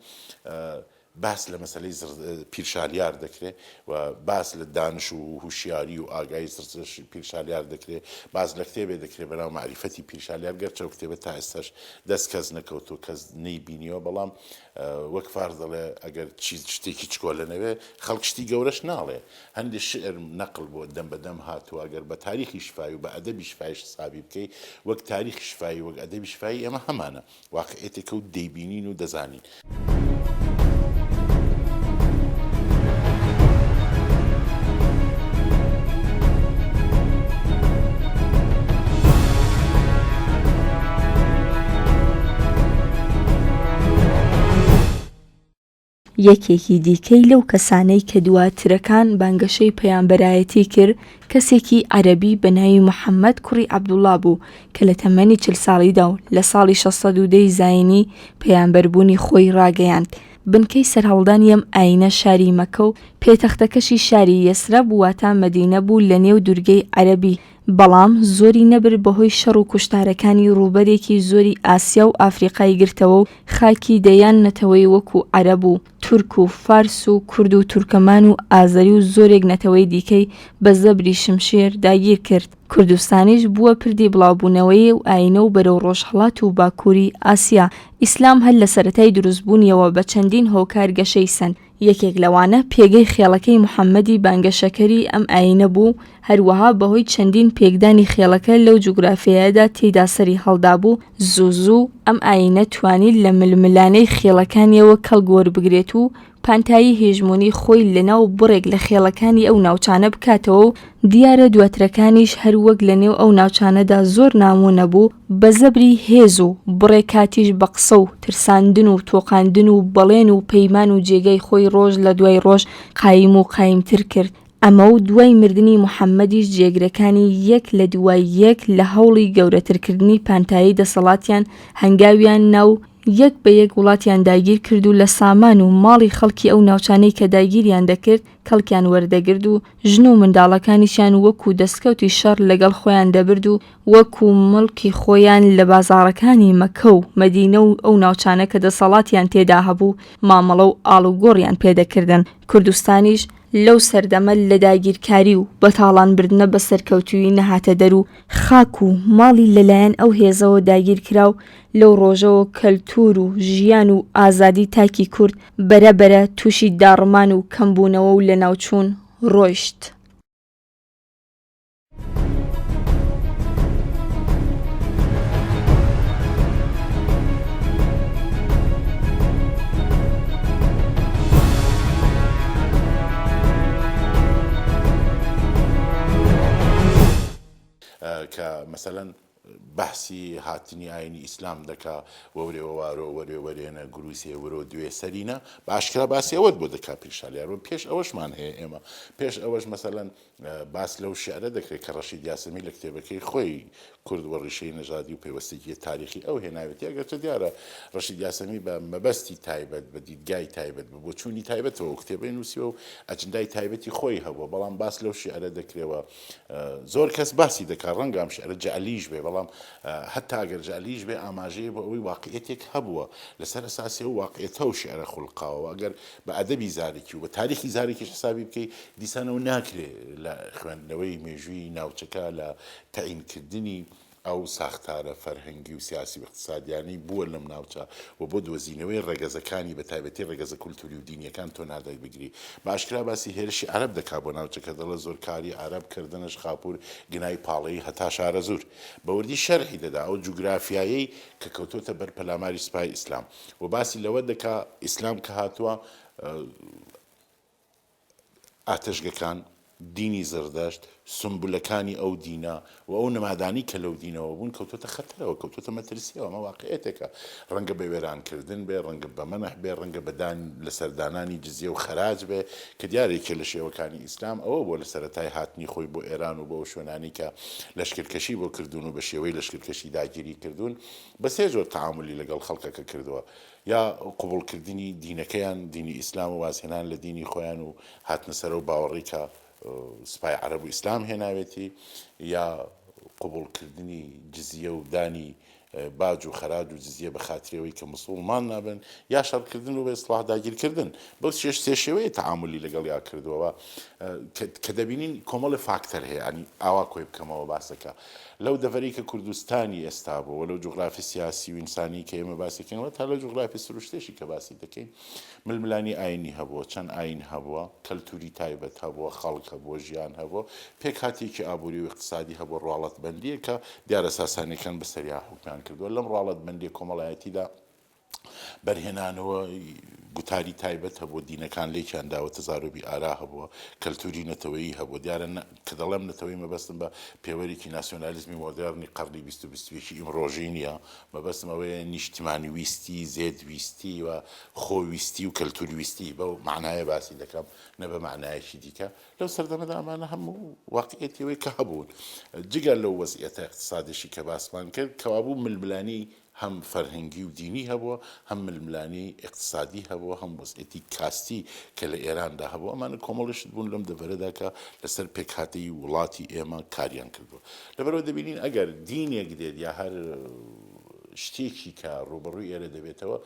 باس لە مەسەلەی پیرشالیار دەکرێ و باس لە دانش و هوشیاری و ئاگایی پیرشالیار دەکرێ، باس لە کتێبێ دەکرێ بەناو مەعریفەتی پیرشالیار، گەرچە ئەو کتێبە تا ئێستاش دەست کەس نەکەوتووە، کەس نەیبینیوە، بەڵام وەک فارس دەڵێ ئەگەر چیز شتێکی چکۆلە نەبێ خەڵک شتی گەورەش ناڵێ. هەندێ شیعر نەقل بووە دەم بە دەم هاتووە، ئەگەر بە تاریخی شفاوی و بە ئەدەبی شفایش حسابی بکەی وەک تاریخی شفاوی وەک ئەدەبی شفاوی ئێمە هەمانە. واقعیەتێکە و دەیبینین و دەزانین. یەکێکی دیکەی لەو کەسانەی کە دواترەکان بانگەشەی پەیامبەرایەتی کرد، کەسێکی عەرەبی بە ناوی محەممەد کوڕی عەبدوڵڵا بوو کە لە تەمەنی 40 ساڵیدا و لە ساڵی 610 ی زایینی پەیامبەربوونی خۆی ڕاگەیاند. بنکەی سەرهەڵدانی ئەم ئایینە شاری مەککە و پێتەختەکەشی شاری یەسرەب واتە مەدینە بوو لە نێو دورگەی عەرەبی، بەڵام زۆری نەبرد بەهۆی شەڕ و کوشتارەکانی ڕووبەرێکی زۆری ئاسیا و ئافریقای گرتەوە و خاکی دەیان نەتەوەی وەکو عەرەب و تورک و فارس و کورد و تورکەمان و ئازەری و زۆرێک نەتەوەی دیکەی بە زەبری شمشێر داگیر کرد. کوردستانیش بووە پردی بڵاوبوونەوەی ئەو ئایینە و بەرەو ڕۆژهەڵات و باکووری ئاسیا. ئیسلام هەر لە سەرەتای دروستبوونیەوە بە چەندین هۆکار گەشەی سەند. یەکێک لەوانە پێگەی خێڵەکەی محەممەدی بانگەشەکەری ئەم ئایینە بوو، هەروەها بەهۆی چەندین پێکدانی خێڵەکە لەو جوگرافیایەدا تێیدا سەری هەڵدابوو، زوو زوو ئەم ئایینە توانی لە ململانێی خێڵەکانیەوە کەڵک وەربگرێت و پانتایی هێژمۆنی خۆی لەناو بڕێک لە خێڵەکانی ئەو ناوچانە بکاتەوە و دیارە دواترەکانیش هەر وەک لە نێو ئەو ناوچانەدا زۆر نامۆ نەبوو، بە زەبری هێز و بڕێ کاتیش بە قسە و ترساندن و تۆقاندن و بەڵێن و پەیمان و جێگای خۆی ڕۆژ لە دوای ڕۆژ قایم و قایمتر کرد. ئەمە و دوای مردنی محەممەدیش جێگرەکانی یەک لە دوای یەک لە هەوڵی گەورەترکردنی پانتایی دەسەڵاتیان هەنگاویان نا و یەک بە یەک وڵاتیان داگیر کرد و لە سامان و ماڵی خەڵکی ئەو ناوچانەی کە داگیریان دەکرد کەڵکیان وەردەگرت و ژن و منداڵەکانیشیان وەکوو دەسکەوتی شەڕ لەگەڵ خۆیان دەبرد و وەکوو مڵکی خۆیان لە بازاڕەکانی مەککە و مەدینە و ئەو ناوچانە کە دەسەڵاتیان تێدا هەبوو مامەڵە و ئاڵوگۆڕیان پێ دەکردن. کوردستانیش لەو سەردەمە لە داگیرکاری و بە تاڵان بردنە بە سەرکەوتوویی نەهاتە دەر و خاک و ماڵی لە لایەن ئەو هێزەوە داگیر کرا و لەو ڕۆژەوە کەلتوور و ژیان و ئازادی تاکی کورد بەرە بەرە تووشی داڕمان و کەمبوونەوە و لەناوچوون ڕۆیشت. کە مەسەلەن بەحسی هاتنی ئاینی ئیسلام دەکا وەورێ وەوارۆ وەرێ وەرێنە گروسێ ورۆ دوێ سەرینە بە ئاشکرا باسی ئەوەت بۆ دەکا پیرشالیار و پێش ئەوەشمان هەیە ئێمە پێش ئەوەش مەسەلەن باس لەو شیعرە دەکرێت کە ڕەشید یاسەمی لە کتێبەکەی خۆی کورد و ڕیشەی نەژادی و پەیوەستێکی تاریخی ئەو هێناوێتی ئەگەرچە دیارە ڕەشید یاسەمی بە مەبەستی تایبەت بە دیدگای تایبەت بە بۆچوونی تایبەتەوە ئەو کتێبەی نووسیوە و ئەجندای تایبەتی خۆی هەبووە بەڵام باس لەو شیعرە دەکرێەوە زۆر کەس باسی دەکات ڕەنگە ئەم شیعرە جەعلیش بێ بەڵام هەتا ئەگەر جەعلیش بێ ئاماژەیە بۆ ئەوەی واقعیەتێک هەبووە لەسەر ئەساسی ئەو واقعیەتە ئەو شیعرە خولقاوە ئەگەر بە ئەدەبی زارەکی و بە تاریخی زارەکیش حسابی بکەی دیسانەوە ناکرێ لە خوێندنەوەی مێژووی ناوچەکە لە تەعینکردنی ئەو ساختارە فەرهەنگی و سیاسی و ئیقتسادیانەی بووە لەم ناوچە و بۆ دۆزینەوەی ڕەگەزەکانی بە تایبەتی ڕەگەزە کولتوری و دینیەکان تۆ نادای بگری. بە ئاشکرا باسی هێرشی عەرەب دەکا بۆ ناوچەکە دەڵێ زۆرکاری عەرەب کردنش خاپوور گنای پاڵەیی هەتا شارەزوور. بە وردی شەرحی دەدا ئەو جوگرافیایەی کە کەوتۆتە بەر پەلاماری سوپای ئیسلام و باسی لەوە دەکا ئیسلام کە هاتووە ئاتەشگەکان، دینی زەردەشت، سومبولەکانی ئەو دینە و ئەو نمادانەی کە لەو دینەوە بوون کەوتۆتە خەتەرەوە، کەوتۆتە مەترسییەوە، ئەمە واقیعیەتێکە، ڕەنگە بە وێرانکردن بێ، ڕەنگە بە مەنح بێ، ڕەنگە بە دان لەسەر دانانی جزیە و خەراج بێ، کە دیارە یەکێ لە شێوەکانی ئیسلام ئەوە بووە لە سەرەتای هاتنی خۆی بۆ ئێران و بۆ ئەو شوێنانەی کە لەشکرکەشی بۆ کردوون و بە شێوەی لەشکرکەشی داگیری کردوون، بە سێ جۆر تەعامولی لەگەڵ خەڵکەکە کردووە. یا قبوڵکردنی دینەکەیان، دینی ئیسلام و وازهێنان لە دینی خۆیان و هاتنە سەر ئەو باوەڕەی کە سوپای عەرەب و ئیسلام هێناوێتی، یا قبوڵکردنی جزیە و دانی. باج و خەراج و جزیە بە خاتری ئەوەی کە مسوڵمان نابن یا شەڕکردن و بە ئیسڵاح داگیرکردن بەو سێ سێ شێوەیە تەعامولی لەگەڵیا کردووە و کە دەبینین کۆمەڵێ فاکتەر هەیە ینی ئاوا کۆی بکەمەوە باسەکە لەو دەڤەری کە کوردستانی ئێستا بوو لەو جوغرافی سیاسی و ئینسانی کە ئێمە باسی کەین تا لە جوغرافی سروشتێشی کە باسی دەکەین ململانی ئاینی هەبووە، چەند ئاین هەبووە، کەلتوری تایبەت هەبووە، خەڵک هەبووە، ژیان هەبووە، پێکهاتەیەکی ئابووری و ئیقتسادی هەبووە، ڕواڵەتبەندییەک کە دیارە ساسانییەکان بەسەریا حوکمیان کردووە، لەم ڕواڵەتبەندییە کۆمەڵایەتیدا بەرهێنانەوە گوتاری تایبەت هەبووە، دینەکان لێکیان داوە، تەزاروبی ئارا هەبووە، کەلتوری نەتەوەیی هەبووە، دیارە کە دەڵێم نەتەوەیی مەبەستم بە پێوەرێکی ناسیۆنالیزمی مۆدێڕنی قەڕنی 20 و 21 ئیمڕۆژی نییە، مەبەستم ئەوەیە نیشتمانویستی، زێدویستی و خۆویستی و کەلتورویستی بەو مەعنایە باسی دەکەم نە بە مەعنایەکی دیکە. لەو سەردەمەدا ئەمانە هەموو واقیعیەتی ئەوەی کە هەبوون. جگە لەو وەزعیەتە ئیقتسادیەشی کە باسمان کرد، کەوابوو ململانێی هەم فەرهەنگی و دینی هەبووە، هەم ململانێی ئیقتسادی هەبووە، هەم وەزعیەتی کاستی کە لە ئێراندا هەبوو، ئەمانە کۆمەڵی شت بوون لەم دەڤەرەدا کە لەسەر پێکهاتەی وڵاتی ئێمە کاریان کردووە. لەبەرئەوە دەبینین ئەگەر دینێک دێت یا هەر شتێکی کە ڕووبەڕووی ئێرە دەبێتەوە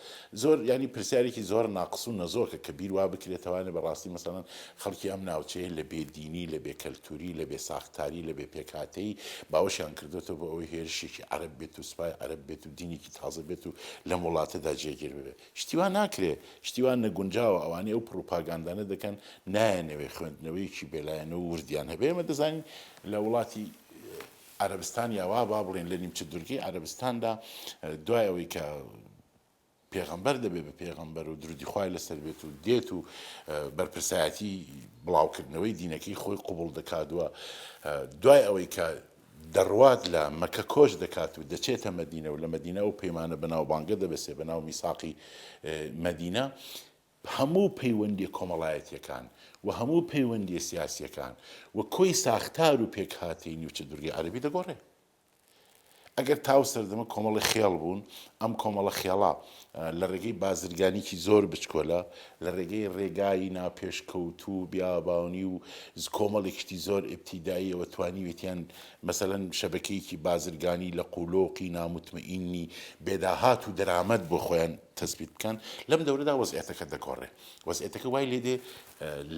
زۆر ینی پرسیارێکی زۆر ناقس و نەزۆکە کە بیر وا بکرێتەوانێ بەڕاستی مەسەڵەن خەڵکی ئەم ناوچەیە لە بێدینی لە بێکەلتوری لە بێ ساختاری لە بێ پێکهاتەیی باوەشیان کردوێتەوە بۆ ئەوەی هێرشێکی عەرەب بێت و سوپای عەرەب بێت و دینێکی تازە بێت و لەم وڵاتەدا جێگیر ببێت شتی وا ناکرێ شتی وا نەگونجاوە ئەوانەی ئەو پڕوپاگاندانە دەکەن نایانەوێ خوێندنەوەیەکی بێلایەنە و وردیان هەبێ ئێمە دەزانین لە وڵاتی عەرەبستان یا وا با بڵێن لە نیمچە دورگەی عەرەبستاندا دوای ئەوەی کە پێغەمبەر دەبێ بە پێغەمبەر و درودی خوای لەسەر بێت و دێت و بەرپرسایەتی بڵاوکردنەوەی دینەکەی خۆی قوبڵ دەکات و دوای ئەوەی کە دەڕوات لە مەکە کۆچ دەکات و دەچێتە مەدینە و لە مەدینە ئەو پەیمانە بەناوبانگە دەبەسێ بەناو میساقی مەدینە هەموو پەیوەندیە کۆمەڵایەتیەکان و هەموو پەیوەندیە سیاسیەکان و کۆی ساختار و پێکهاتەی نیوچە دورگەی عەرەبی دەگۆڕێ. ئەگەر تا ئەو سەردەمە کۆمەڵی خێڵ بوون، ئەم کۆمەڵە خێڵە لە ڕێگەی بازرگانیکی زۆر بچکۆلە، لە ڕێگەی ڕێگای ناپێشکەوتوو و بیابانی و کۆمەڵێک شتی زۆر ئیبتیداییەوە توانیوێتیان مەسەلەن شەبەکەیەکی بازرگانی لە قولۆقی ناموتمەئینی بێداهات و دەرامەت بۆ خۆیان تەسبیت بکەن، لەم دەورەدا وەزعیەتەکە دەگۆڕێ. وەزعیەتەکە وای لێ دێ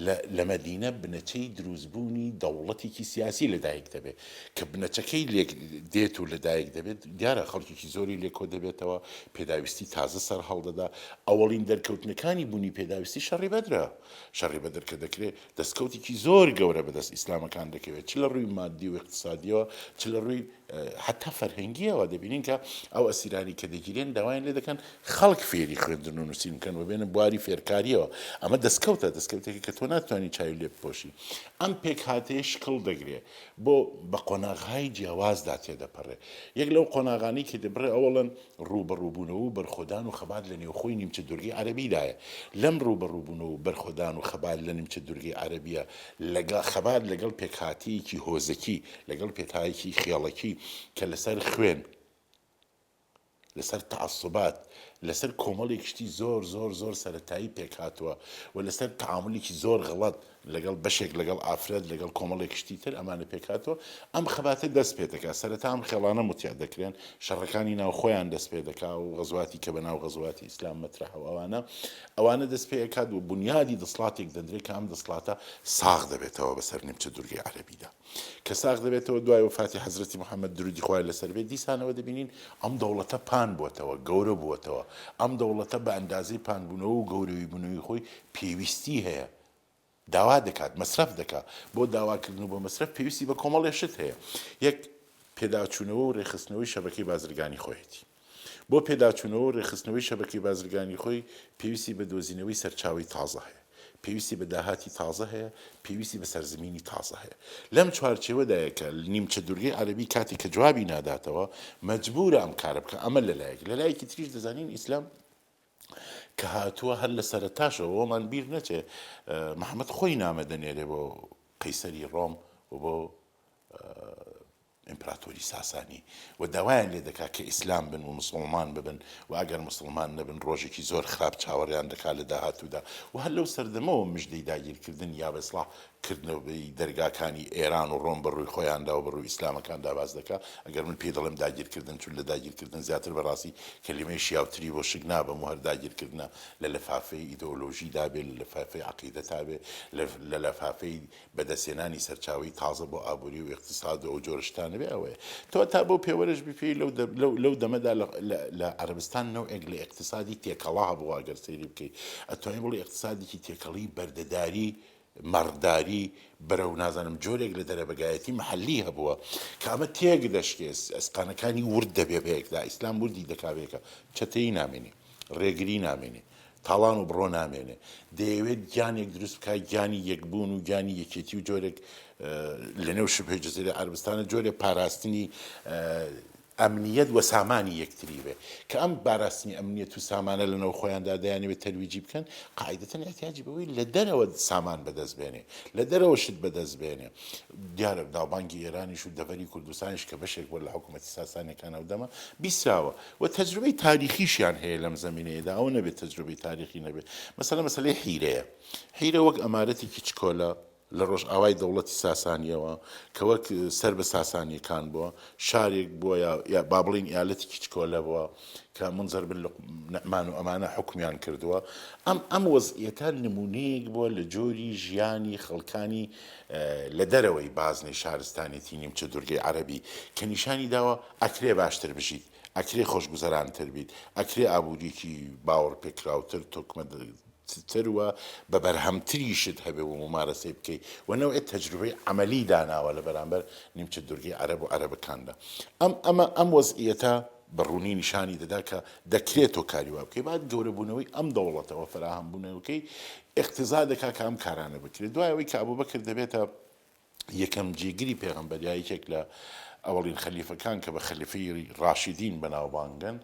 لە لە مەدینە بنەچەی دروستبوونی دەوڵەتێکی سیاسی لەدایک دەبێ کە بنەچەکەی لێک دێت و لەدایک دەبێت دیارە خەڵکێکی زۆری لێ کۆ دەبێتەوە پێداویستی تازە سەر هەڵدەدا ئەوەڵین دەرکەوتنەکانی بوونی پێداویستی شەڕی بەدرە شەڕی بەدر کە دەکرێت دەستکەوتێکی زۆر گەورە بەدەست ئیسلامەکان دەکەوێت چ لە ڕووی مادی و ئیقتسادیەوە چ لە ڕووی حەتا فەرهەنگیەوە دەبینین کە ئەو ئەسیرانی کە دەگیرێن داوایان لێ دەکەن خەڵک فێری خوێندن و نووسین بکەن و بێنە بواری فێرکاریەوە ئەمە دەستکەوتە دەستکەوتێکی کە تۆ ناتوانانی چاوی لێ بپۆشی ئەم پێکهاتەیە شکڵ دەگرێ بۆ بە قۆناغهای جیاوازدا تێدەپەڕێ یەک لەو قۆناغانەی کە دەبڕێ ئەوەڵەن ڕووبەڕووبوونەوە و بەرخۆدان و خەبات لە نێوخۆی نیمچە دوورگەی عەرەبیدایە. لەم ڕووبەڕووبوونەوە و بەرخۆدان و خەبات لە نیمچە دوورگەی عەرەبییە لەگەڵ خەبات لەگەڵ پێکهاتەیەکی هۆزەکی، لەگەڵ پێکهایەکی خێڵەکی کە لەسەر خوێن، لەسەر تەعەسوبات، لەسەر کۆمەڵێک شتی زۆر زۆر زۆر سەرەتایی پێکهاتووە و لەسەر تەعامولێکی زۆر غەڵەت لەگەڵ بەشێک لەگەڵ ئافرەت لەگەڵ کۆمەڵێک شتی تر ئەمانە پێکهاتووە ئەم خەباتە دەست پێ دەکات سەرەتا ئەم خێڵانە موتیع دەکرێن شەڕەکانی ناوخۆیان دەست پێ دەکا و غەزواتی کە بەناو غەزواتی ئیسلام مەترەحە و ئەوانە ئەوانە دەست پێ ئەکات و بونیادی دەسڵاتێک دەندرێت کە ئەم دەسڵاتە ساغ دەبێتەوە بەسەر نیمچە دوورگەی عەرەبیدا کە ساغ دەبێتەوە دوای وەفاتی حەزرەتی محەممەد درودی خوای لەسەر بێت دیسانەوە دەبینین ئەم دەوڵەتە پان بووەتەوە گەورە بووەتەوە ئەم دەوڵەتە بە ئەندازەی پانبوونەوە و گەورەوی بوونەوەی خۆی پێویستی هەیە داوا دەکات، مەسرەف دەکات، بۆ داواکردن و بۆ مەسرەف پێویستی بە کۆمەڵێ شت هەیە، یەک، پێداچوونەوە و رێکخستنەوەی شەبەکەی بازرگانی خۆیەتی. بۆ پێداچوونەوە و رێکخستنەوەی شەبەکەی بازرگانی خۆی پێویستی بە دۆزینەوەی سەرچاوەی تازە هەیە، پێویستی بە داهاتی تازە هەیە، پێویستی بە سەرزمینی تازە هەیە. لەم چوارچێوەدایە کە نیمچە دوورگەی عەرەبی کاتێک کە جوابی ناداتەوە مەجبوورە ئەم کارە بکات، ئەمە لەلایەک، لەلایەکی تریش دەزانین ئیسلام کە هاتووە هەر لە سەرەتاشەوە وەمان بیر نەچێ محەممەد خۆی نامە دەنێرێ بۆ قەیسەری ڕۆم و بۆ. ئیمپراتۆری ساسانی و داوایان لێ دەکا کە ئیسلام بن و مسوڵمان ببن و ئەگەر مسوڵمان نەبن ڕۆژێکی زۆر خراپ چاوەڕێیان دەکا لە داهاتوودا و هەر لەو سەردەمەوە مژدەی داگیرکردن یا بە ئیسڵاح کردنەوەی دەرگاکانی ئێران و ڕۆم بە ڕووی خۆیاندا و بە ڕووی ئیسلامەکاندا باس دەکا. ئەگەر من پێی دەڵێم داگیرکردن چون لە داگیرکردن زیاتر بە ڕاستی کەلیمەی شیاوتری بۆ شک نابەم و هەر داگیرکردنە لە لەفافەی ئیدۆلۆژیدا بێ، لە لەفافەی عەقیدەتا بێ، لە لەفافەی بەدەستهێنانی سەرچاوەی تازە بۆ ئابووری و ئیقتیساد و ئەو جۆرە شتانە بێ ئەوەیە. تۆ تا بەو پێوەرەش بپێی لەو لەو لەو دەمەدا لە لە لە عەرەبستان نەوعێک لە ئیقتیسادی تێکەڵا هەبووە ئەگەر سەیری بکەی ئەتوانی بڵێی ئیقتیسادێکی تێکەڵی بەردەداری مەڕداری بەرەو نازانم جۆرێک لە دەرەبەگایەتی مەحەلی هەبووە کە ئەمە تێک دەشکێ ئەسقانەکانی ورد دەبێ بەیەکدا ئیسلام وردی دەکا بەیەکا چەتەیی نامێنێ ڕێگری نامێنێ تاڵان و بڕۆ نامێنێ. دەیەوێت گیانێک دروست بکات، گیانی یەکبوون و گیانی یەکێتی و جۆرێک لەنێو شبه جزیرەی عەرەبستانە جۆرێک پاراستنی ئەمنیەت و سامانی یەکتری بێ. کە ئەم باراستنی ئەمنیەت و سامانە لەناو خۆیاندا دەیانەوێت تەرویجی بکەن، قاعیدەتەن ئیحتیاجی بەوەی لە دەرەوە سامان بەدەست بێنێ، لە دەرەوە شت بەدەست بێنێ. دیارە ناوبانگی ئێرانیش و دەڤەری کوردستانیش کە بەشێک بووە لە حکوومەتی ساسانیەکان ئەو دەمە بیستراوە. و تەجروبەی تاریخیشیان هەیە لەم زەمینەیەدا، ئەوە نەبێت تەجروبەی تاریخی نەبێت، مەسەلە مەسەلەی حیرەیە، حیرە وەک ئەمارەتێکی چکۆلە لە ڕۆژئاوای دەوڵەتی ساسانییەوە کە وەک سەر بە ساسانییەکان بووە، شارێک بووە یا با بڵێین ئیالەتێکی چکۆلە بووە کە مونزەر بن نعمان و ئەمانە حوکمیان کردووە. ئەم ئەم وەزعیەتە نموونەیەک بووە لە جۆری ژیانی خەڵکانی لە دەرەوەی بازنەی شارستانێتی نیمچە دوورگەی عەرەبی کە نیشانی داوە ئەکرێ باشتر بژیت، ئەکرێ خۆشگوزەرانتر بیت، ئەکرێ ئابوورییەکی باوەڕپێکراوتر، تۆکمەتر و بە بەرهەمتریشت هەبێ و مومارەسەی بکەی و نەوعێ تەجروبەی عەمەلی داناوە لە بەرامبەر نیمچە دوورگەی عەرەب و عەرەبەکاندا. ئەم ئەمە ئەم وەزعییەتە بە ڕوونی نیشانی دەدا کە دەکرێ تۆ کاری وا بکەی. بعد گەورەبوونەوەی ئەم دەوڵەتە و فەراهەمبوونەوەکەی ئیقتزا دەکا کە ئەم کارانە بکرێ. دوای ئەوەی کە ئەبوبەکر دەبێتە یەکەم جێگری پێغەمبەر یا یەکێک لە ئەوەڵین خەلیفەکان کە بە خەلیفەی ڕاشیدین بەناوبانگن،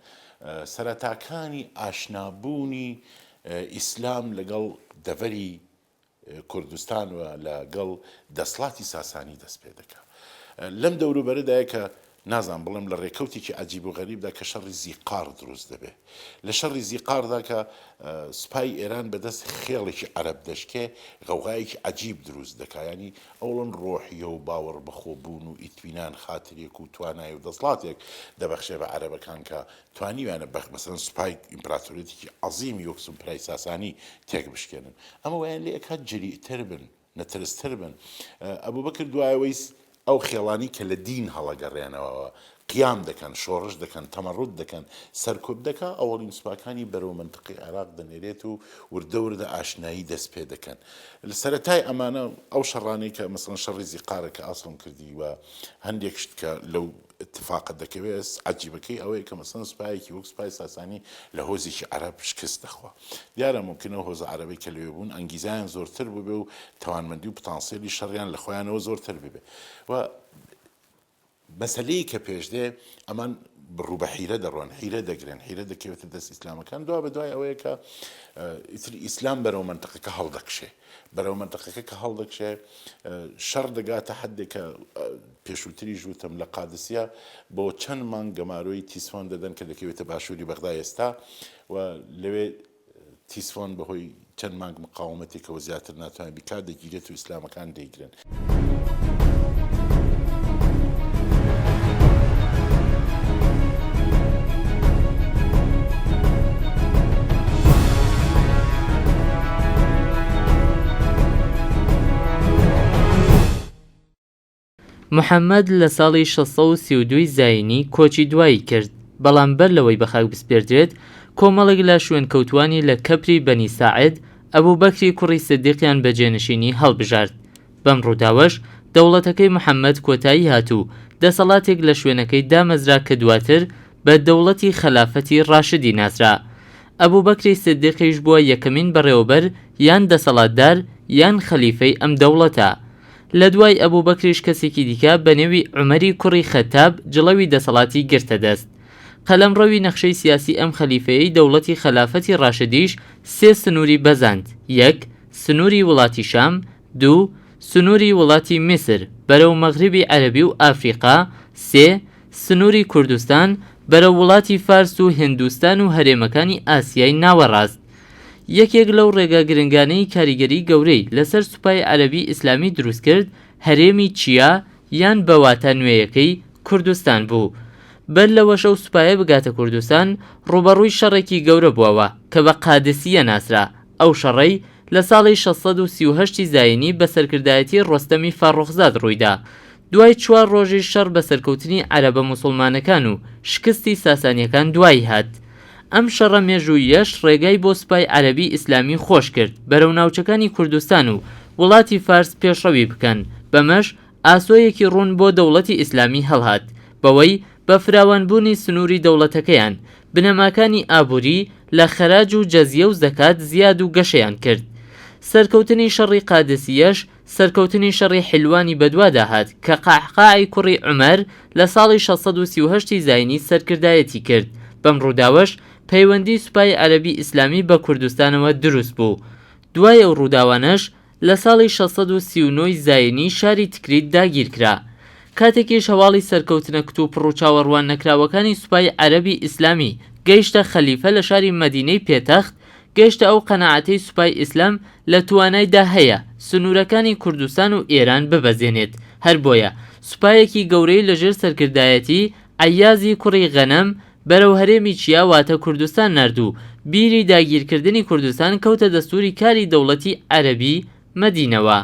سەرەتاکانی ئاشنابوونی ئیسلام لەگەڵ دەڤەری کوردستان و لەگەڵ دەسڵاتی ساسانی دەست پێ دەکا. لەم دەوروبەرەدایە کە نازانم بڵێم لە ڕێکەوتێکی عەجیب و غەریبدا کە شەڕی زیقاڕ دروست دەبێ. لە شەڕی زیقاڕدا کە سوپای ئێران بە دەست خێڵێکی عەرەب دەشکێ، غەوغایەکی عەجیب دروست دەکا. یانی ئەوڵەن ڕۆحیە و باوەڕ بەخۆ بوون و ئیتمینان خاترێک و توانای و دەسڵاتێک دەبەخشێ بە عەرەبەکان کە توانیویانە بە مەسەلەن سوپای ئیمپراتۆریەتێکی عەزیمی وەک سوپرای ساسانی تێک بشکێنن. ئەمە وایان لێ ئەکات جەریئتر بن. نەترستر بن. ئەبوبەکر دوای ئەوەی ئەو خێڵانەی کە لە دین هەڵەگەڕێنەوە قیام دەکەن، شۆڕش دەکەن، تەمەڕود دەکەن، سەرکوت دەکا، ئەوەڵین سوپاکانی بەرەو مەنتقەی عێراق دەنێرێت و وردە وردە ئاشنایی دەست پێ دەکەن. لە سەرەتای ئەمانە ئەو شەڕانەی کە مەسەڵەن شەڕی زیقارە کە ئاسڵم کردی و هەندێک شت کە لەو اتفاقە دەکەوێت عەجیبەکەی ئەوەیە کە مەسەڵەن سوپایەکی وەک سوپای ساسانی لە هۆزێکی عەرەب شکست دەخوا. دیارە مومکینە ئەو هۆزە عەرەبەی کە لەوێ بوون ئەنگیزایان زۆرتر بووبێ و تەوانمەندی و پتانسێلی شەڕیان لە خۆیانەوە زۆرتر ببێ و مەسەلەیەک کە پێش دێ ئەمان ڕوو بە حیرە دەڕۆن، حیرە دەگرن، حیرە دەکەوێتە دەست ئیسلامەکان، دوا بە دوای ئەوەیە کە ئیتر ئیسلام بەرەو مەنتقەکە هەڵدەکشێ. بەرەو مەنتقەکە کە هەڵدەکشێ شەڕ دەگاتە حەدێک کە پێشووتریش وتم لە قادسیە بۆ چەند مانگ گەمارۆی تیسفۆن دەدەن کە دەکەوێتە باشووری بەغدا ئێستا و لەوێ تیسفۆن بەهۆی چەند مانگ مقاومەتێکەوە زیاتر ناتوانێت بیکات دەگیرێت و ئیسلامەکان دەیگرن. محەمەد لە ساڵی 632 ی زایینی کۆچی دوایی کرد، بەڵام بەر لەوەی بەخاک بسپێردرێت، کۆمەڵێک لە شوێنکەوتووانی لە کەپری بەنی ساعد، ئەبوبەکری کوڕی سدیقیان بە جێنشینی هەڵبژارد. بەم ڕووداوەش دەوڵەتەکەی محەمەد کۆتایی هات و دەسەڵاتێک لە شوێنەکەی دامەزرا کە دواتر بە دەوڵەتی خەلافەتی ڕاشدی ناسرا. ئەبوبەکری سدیقیش بووە یەکەمین بەڕێوەبەر یان دەسەڵاتدار یان خەلیفەی ئەم دەوڵەتە. لە دوای ئەبوبەکریش کەسێکی دیکە بە نێوی عومەری کوڕی خەتاب جڵەوی دەسەڵاتی گرتە دەست. قەلەمڕەوی نەخشەی سیاسی ئەم خەلیفەیەی دەوڵەتی خەلافەتی ڕاشدیش سێ سنووری بەزاند، یەک. سنووری وڵاتی شام، دوو. سنووری وڵاتی میسر. بەرەو مەغریبی عەرەبی و ئافریقا، سێ. سنووری کوردستان، بەرەو وڵاتی فارس و هندوستان و هەرێمەکانی ئاسیای ناوەڕاست. یەکێک لەو ڕێگا گرنگانەی کاریگەری گەورەی لەسەر سوپای عەرەبی ئیسلامی دروست کرد، هەرێمی چیا یان بە واتا نوێیەکەی کوردستان بوو. بەر لەوەش ئەو سوپایە بگاتە کوردستان، ڕووبەڕووی شەڕێکی گەورە بووەوە کە بە قادسییە ناسرا، ئەو شەڕەی لە ساڵی 638 ی زایینی بە سەرکردایەتی ڕۆستەمی فەڕڕوخزاد ڕوویدا. دوای چوار ڕۆژیش شەڕ بە سەرکەوتنی عەرەبە موسوڵمانەکان و شکستی ساسانیەکان دوایی هات. ئەم شەڕە مێژووییەش ڕێگای بۆ سوپای عەرەبی ئیسلامی خۆش کرد بەرەو ناوچەکانی کوردستان و وڵاتی فارس پێشڕەوی بکەن، بەمەش ئاسۆیەکی ڕوون بۆ دەوڵەتی ئیسلامی هەڵهات، بەوەی بە فراوانبوونی سنووری دەوڵەتەکەیان، بنەماکانی ئابووری لە خەراج و جەزیە و زەکات زیاد و گەشەیان کرد. سەرکەوتنی شەڕی قادسییەش سەرکەوتنی شەڕی حیلوانی بەدوادا هات کە قەعقاعی کوڕی عومەر لە ساڵی 638 ی زاینی سەرکردایەتی کرد، بەم ڕووداوەش پەیوەندی سوپای عەرەبی ئیسلامی بە کوردستانەوە دروست بوو. دوای ئەو ڕووداوانەش لە ساڵی 639 ی زاینی شاری تکریت داگیرکرا. کاتێکیش هەواڵی سەرکەوتنە کتوپڕ و چاوەڕوان نەکراوەکانی سوپای عەرەبی ئیسلامی گەیشتە خەلیفە لە شاری مەدینەی پێتەخت، گەیشتە ئەو قەناعەتەی سوپای ئیسلام لە توانایدا هەیە سنوورەکانی کوردستان و ئێران ببەزێنێت، هەر بۆیە سوپایەکی گەورەی لە ژێر سەرکردایەتی عەیازی کوڕی غەنەم بەرەو هەرێمی چیا واتە کوردستان نارد و بیری داگیرکردنی کوردستان کەوتە دەستووری کاری دەوڵەتی عەرەبی مەدینەوە.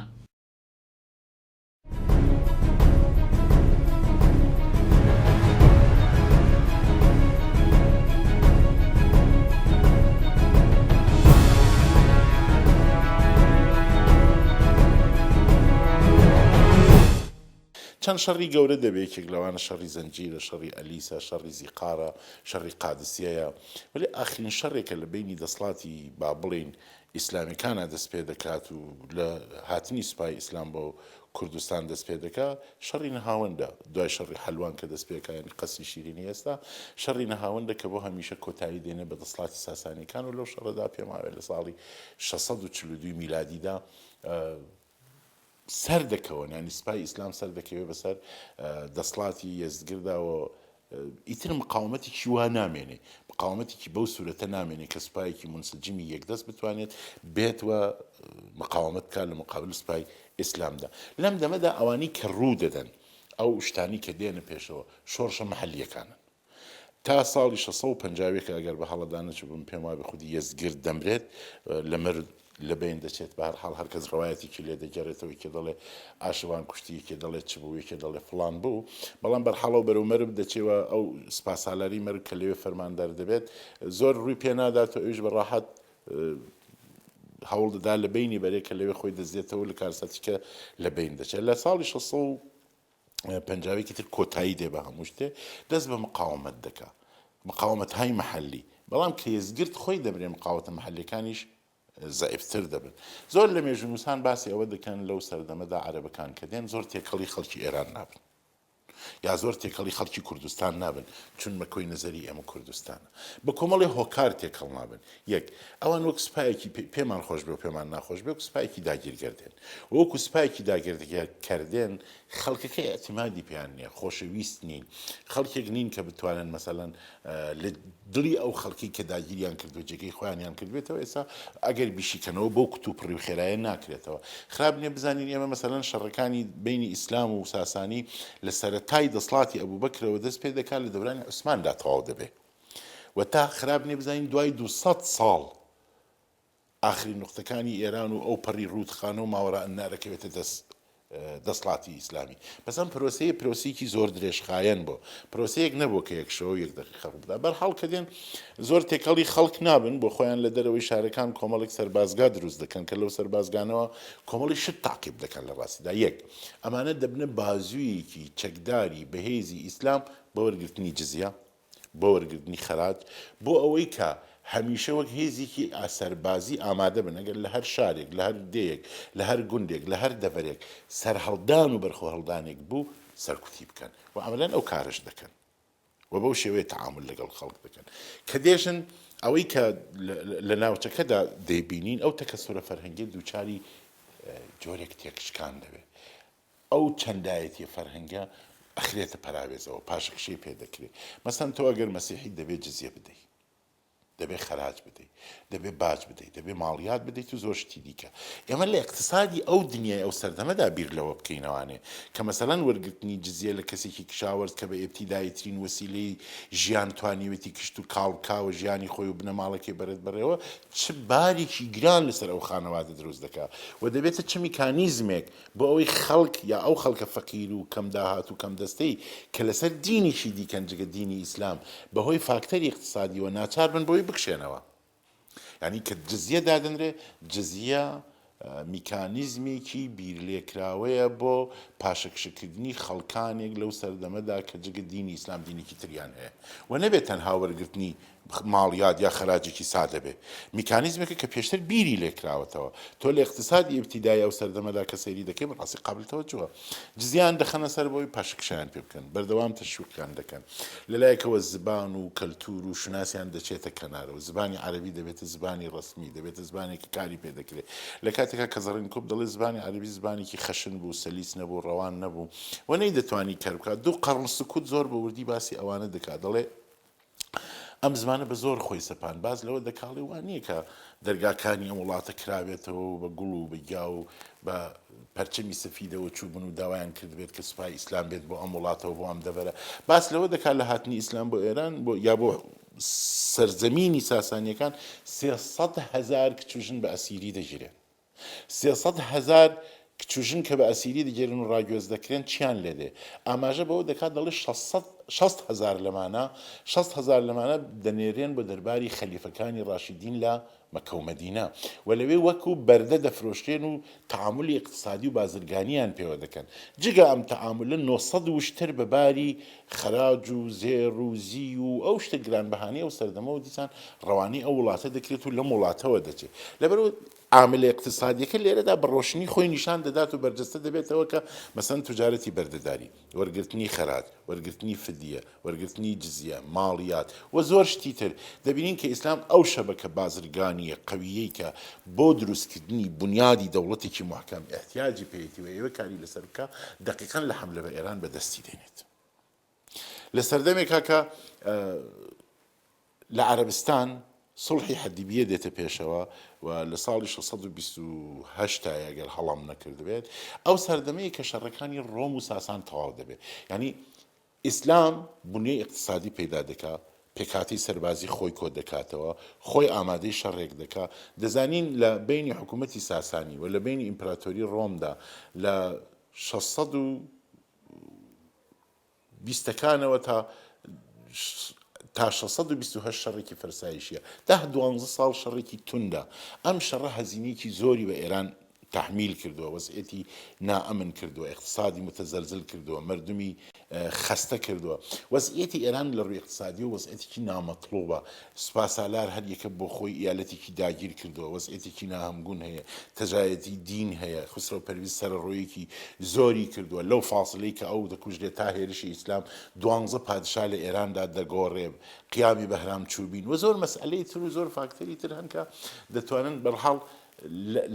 چەند شەڕی گەورە دەبێ، یەکێک لەوانە شەڕی زەنجیرە، شەڕی ئەلیسە، شەڕی زیقارە، شەڕی قادسیەیە، وەلێ ئاخرین شەڕێکە لە بەینی دەسڵاتی با بڵێین ئیسلامیەکانا دەست پێ دەکات و لە هاتنی سوپای ئیسلام بۆ کوردستان دەست پێ دەکا، شەڕی نەهاوەندە، دوای شەڕی حەلوان کە دەست پێ کا یانی قەسری شیرینی ئێستا، شەڕی نەهاوەندە کە بۆ هەمیشە کۆتایی دێنێ بە دەسڵاتی ساسانیەکان و لەو شەڕەدا پێم وابێ لە ساڵی 642 میلادیدا سەر دەکەون یانی سپای ئیسلام سەر دەکەوێ بەسەر دەسڵاتی یەزدگردا و ئیتر مقاومەتێکی وا نامێنێ مقاومەتێکی بەو سوورەتە نامێنێ کە سوپایەکی منسجمی یەکدەست بتوانێت بێت و مقاومەت بکات لە مقابل سوپای ئیسلامدا لەم دەمەدا ئەوانی کە ڕوو دەدەن ئەو شتانی کە دێنە پێشەوە شۆڕشە محلیەکانن تا ساڵی 651 ئەگەر بە هەڵەدا نەچووبم پێم وابێ خودی یەزدگرد دەمرێت لە مەرد لە بەین دەچێت بە هەر حاڵ هەر کەس ڕەوایەتێکی لێ دەگێڕێتەوە یەکێ دەڵێ ئاشەوان کوشتی یەکێ دەڵێ چ بوو یەکێ دەڵێ فڵان بوو بەڵام بەرحاڵەوە بەرەو مەرب دەچێ و ئەو سپاسالاری مەرگ کە لەوێ فەرماندار دەبێت زۆر ڕووی پێ نادات و ئەویش بە ڕاحەت هەوڵ دەدا لە بینی بەرێ کە لەوێ خۆی دەزێتەوە لە کارساتی کە لە بین دەچێت لە ساڵی 650 تر کۆتایی دێ بە هەموو شتێ دەست بە مقاومەت دەکا مقاومەت های محلی بەڵام کە یەزگرد خۆی دەمرێ مقاوەتە محلیەکانیش زەعیفتر دەبن. زۆر لە مێژوونووسان باسی ئەوە دەکەن لەو سەردەمەدا عەرەبەکان کە دێن زۆر تێکەڵی خەڵکی ئێران نابن یا زۆر تێکەڵی خەڵکی کوردستان نابن چون مەکۆی نەزەری ئێمە کوردستانە. بە کۆمەڵێ هۆکار تێکەڵ نابن. یەک، ئەوان وەک سوپایەکی پێمان خۆش بێ و پێمان ناخۆش بێ وەک سوپایەکی داگیرگەر دێن. وەکو سوپایەکی داگیرکەر دێن خەڵکەکە ئیعتیمادی پێیان نییە، خۆشەویست نین، خەڵکێک نین کە بتوانن مەسەلەن لە دڵی ئەو خەڵکەی کە داگیریان کردووە جێگەی خۆیانیان کردبێتەوە، ئێستا ئەگەر بیشیکەنەوە بەو کتوپڕی و خێرایە ناکرێتەوە. خراپ نییە بزانین ئێمە مەسەلەن شەڕەکانی بەینی ئیسلام و ساسانی لە سەرەتای دەسڵاتی ئەبوبەکرەوە دەست پێ دەکات لە دەورانی عوسماندا تەواو دەبێ و تا خراپ نییە بزانین دوای 200 ساڵ ئاخرین نوقتەکانی ئێران و ئەو پەڕی ڕوودخانە و ماوەراء النهر ئەکەوێتە دەست دەسڵاتی ئیسلامی. بەس ئەم پرۆسەیە پرۆسەیەکی زۆر درێژخایەن بۆ. پرۆسەیەک نەبوو کە یەک شەوە و یەک دەقیقە ڕووبدا. بەرحاڵ کە دێن زۆر تێکەڵی خەڵک نابن، بۆ خۆیان لە دەرەوەی شارەکان کۆمەڵێک سەربازگا دروست دەکەن کە لەو سەربازگانەوە کۆمەڵی شت تاقیب دەکەن لە ڕاستیدا. یەک، ئەمانە دەبنە بازوویەکی چەکداری بەهێزی ئیسلام بە وەرگرتنی جزیە. بۆ وەرگرتنی خەراج، بۆ ئەوەی کە هەمیشە وەک هێزیکی سەربازی ئامادە بن، ئەگەر لە هەر شارێک، لە هەر دێیەک، لە هەر گوندێک، لە هەر دەڤەرێک سەرهەڵدان و بەرخۆهەڵدانێک بوو، سەرکوتی بکەن و عەمەلەن ئەو کارەش دەکەن و بەو شێوەیە تەعامول لەگەڵ خەڵک دەکەن. کە دێژن ئەوەی کە لە ناوچەکەدا دەیبینین، ئەو تەکەسورە فەرهەنگیە دووچاری جۆرێک تێکشکان دەبێت. ئەو چەندایەتیە فەرهەنگە ئەخرێتە پەراوێزەوە، پاشەکشەی پێ دەکرێ. مەسەلەن تۆ ئەگەر مەسیحیت دەبێ جزیە بدەی. دەبێ خەراج بدەی، دەبێ باج بدەی، دەبێ ماڵیات بدەیت و زۆر شتی دیکە. ئێمە لە ئیقتسادی ئەو دنیای ئەو سەردەمەدا بیر لەوە بکەینەوانێ کە مەسەلەن وەرگرتنی جزیە لە کەسێکی کشاوەرز کە بە ئیبتیداییترین وەسیلەی ژیان توانیوێتی کشت و کاڵ بکا و ژیانی خۆی و بنەماڵەکەی بەرێت بەڕێوە چ بارێکی گران لەسەر ئەو خانەوادە دروست دەکا و دەبێتە چ میکانیزمێک بۆ ئەوەی خەڵک یا ئەو خەڵکە فەقیر و کەم داهات و کەم دەستەی کە لەسەر دینێکی دیکەن جگە دینی ئیسلام بەهۆی فاکتەری ئیقتسادیەوە ناچار بن بۆی بکشێنەوە. یانی کە جزیە دادەنرێ جزیە میکانیزمێکی بیرلێکراوەیە بۆ پاشەکشەکردنی خەڵکانێک لەو سەردەمەدا کە جگە دینی ئیسلام دینێکی تریان هەیە و نەبێت تەنها وەرگرتنی ماڵیات یا خەراجێکی سادە بێ. میکانیزمێکە کە پێشتر بیری لێ کراوەتەوە. تۆ لە ئیقتسادی ئیبتیدایی ئەو سەردەمەدا کە سەیری دەکەی بەڕاستی قابل تەوەجوهە. جزیەیان دەخەنە سەر بۆی پاشەکشەیان پێ بکەن. بەردەوام تەشویقیان دەکەن. لە لایەکەوە زبان و کەلتور و شوناسیان دەچێتە کەنارەوە. زبانی عەرەبی دەبێتە زبانی ڕەسمی، دەبێتە زبانێک کە کاری پێ دەکرێ. لە کاتێکا کە زەڕینکۆب دەڵێ زبانی عەرەبی زبانێکی خەشن بوو، سەلیس نەبوو، ڕەوان نەبوو و نەیدەتوانی کار بکات. دوو قەڕن سکوت زۆر بە وردی باسی ئەوانە دەکات. دەڵێ. ئەم زمانە بە زۆر خۆی سەپان باس لەوە دەکاڵی وا نییە کە دەرگاکانی ئەم وڵاتە کراوێتەوە و بە گوڵ و بە گیا و بە پەرچەمی سەفیدەوە چووبن و داوایان کردبێت کە سوپای ئیسلام بێت بۆ ئەم وڵاتەوە بۆ ئەم دەڤەرە باس لەوە دەکات لە هاتنی ئیسلام بۆ ئێران بۆ یا بۆ سەرزەمینی ساسانیەکان 300 هەزار کچ و ژن بە ئەسیری دەگیرێن. 300 هەزار کچ و ژن کە بە ئەسیری دەگێرن و ڕاگوێز دەکرێن چیان لێ دێ؟ ئاماژە بەوە دەکات دەڵێ شەسەد 60 هەزار لەمانە 60 هەزار لەمانە دەنێرێن بۆ دەرباری خەلیفەکانی ڕاشیدین لە مەکە و مەدینە و لەوێ وەکو بەردە دەفرۆشرێن و تەعامولی ئیقتسادی و بازرگانیان پێوە دەکەن جگە ئەم تەعامولە 900 وشتر بە باری خەراج و زێڕ و زیو و ئەو شتە گرانبەهانەی ئەو سەردەمەوە دیسان ڕەوانەی ئەو وڵاتە دەکرێت و لەم وڵاتەوە دەچێت. لەبەرئەوە عاملە ئیقتسادیەکە لێرەدا بە ڕۆشنی خۆی نیشان دەدات و بەرجەستە دەبێتەوە کە مەسەلەن توجارەتی بەردەداری، وەرگرتنی خەراج، وەرگرتنی فدیە، وەرگرتنی جزیە، ماڵیات و زۆر شتی تر، دەبینین کە ئیسلام ئەو شەبەکە بازرگانیە قەویەی کە بۆ دروستکردنی بونیادی دەوڵەتێکی موحکەم ئیحتیاجی پێیەتی و ئەیەوێ کاری لەسەر بکا، دەقیقەن لە حەملە بە ئێران بەدەستی دێنێت. لە سەردەمێکا کە لە عەرەبستان سوڵحی حەدیبیە دێتە پێشەوە و لە ساڵی 628 ئەگەر هەڵام نەکردبێت ئەو سەردەمەیە کە شەڕەکانی ڕۆم و ساسان تەواو دەبێت یعنی ئیسلام بنیەی ئیقتسادی پەیدا دەکا پێکهاتەی سەربازی خۆی کۆ دەکاتەوە خۆی ئامادەی شەڕێک دەکا دەزانین لە بینی حکوومەتی ساسانی و لە بینی ئیمپراتۆری ڕۆمدا لە 600 بیستەکانەوە تا تا 628 شەڕێکی فەرسایشیە ده دوانزە ساڵ شەڕێکی توندە ئەم شەڕە هەزینەیەکی زۆری بە ئێران تەحمیل کردووە وەزعیەتی نائەمن کردووە ئیقتسادی متزلزل کردووە مردمی خەستە کردووە وەزعیەتی ئێران لە ڕووی ئیقتسادی و وەزعیەتێکی نامەتڵوبە سوپاسالار هەر یەکە بۆ خۆی ئیالەتێکی داگیر کردووە، وەزعیەتێکی ناهەمگوون هەیە، تەژایەتی دین هەیە، خسرەو پەرویز سەرەڕۆیەکی زۆری کردووە، لەو فاسلەی کە ئەو دەکوژرێت تا هێرشی ئیسلام دوانزە پادشا لە ئێراندا دەگۆڕێ، قیامی بەهرام چوبین و زۆر مەسئەلەی تر و زۆر فاکتەری تر هەن کە دەتوانن بەرحاڵ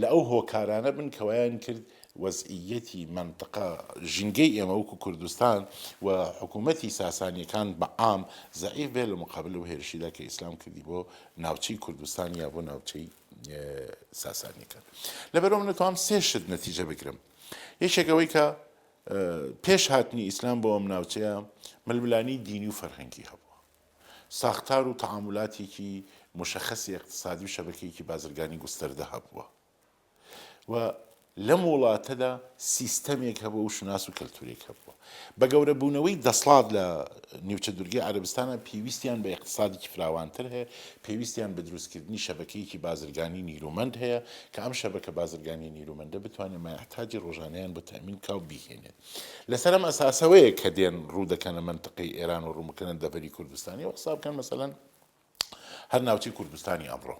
لە ئەو هۆکارانە بن کە وایان کرد وەزعییەتی مەنتقە، ژینگەی ئێمە وەکو کوردستان و حکوومەتی ساسانییەکان بە عام زەعیف بێ لە مقابل ئەو هێرشیدا کە ئیسلام کردی بۆ ناوچەی کوردستان یا بۆ ناوچەی ساسانییەکان. لەبەرئەوە من دەتوانم سێ شت نەتیجە بگرم. یەکێک ئەوەی کە پێش هاتنی ئیسلام بۆ ئەم ناوچەیە ململانێی دینی و فەرهەنگی هەبووە. ساختار و تەعامولاتێکی موشەخەسی ئیقتسادی و شەبەکەیەکی بازرگانی گوستەردە هەبووە. و لەم وڵاتەدا سیستەمێک هەبووە و شوناس و کەلتورێک هەبووە. بە گەورەبوونەوەی دەسڵات لە نیمچە دورگەی عەرەبستانە پێویستیان بە ئیقتسادێکی فراوانتر هەیە، پێویستیان بە دروستکردنی شەبەکەیەکی بازرگانی نیرومەند هەیە کە ئەم شەبەکە بازرگانی نیرومەندە بتوانێت مایەحتاجی ڕۆژانەیان بۆ تەئمین بکا و بیهێنێت. لەسەر ئەم ئەساسەوەیە کە دێن ڕوو دەکەنە مەنتقەی ئێران و ڕوو بکەنە دەڤەری کوردستانی و حساب بکەن مەسەلەن هەر ناوچەی کوردستانی ئەمڕۆ.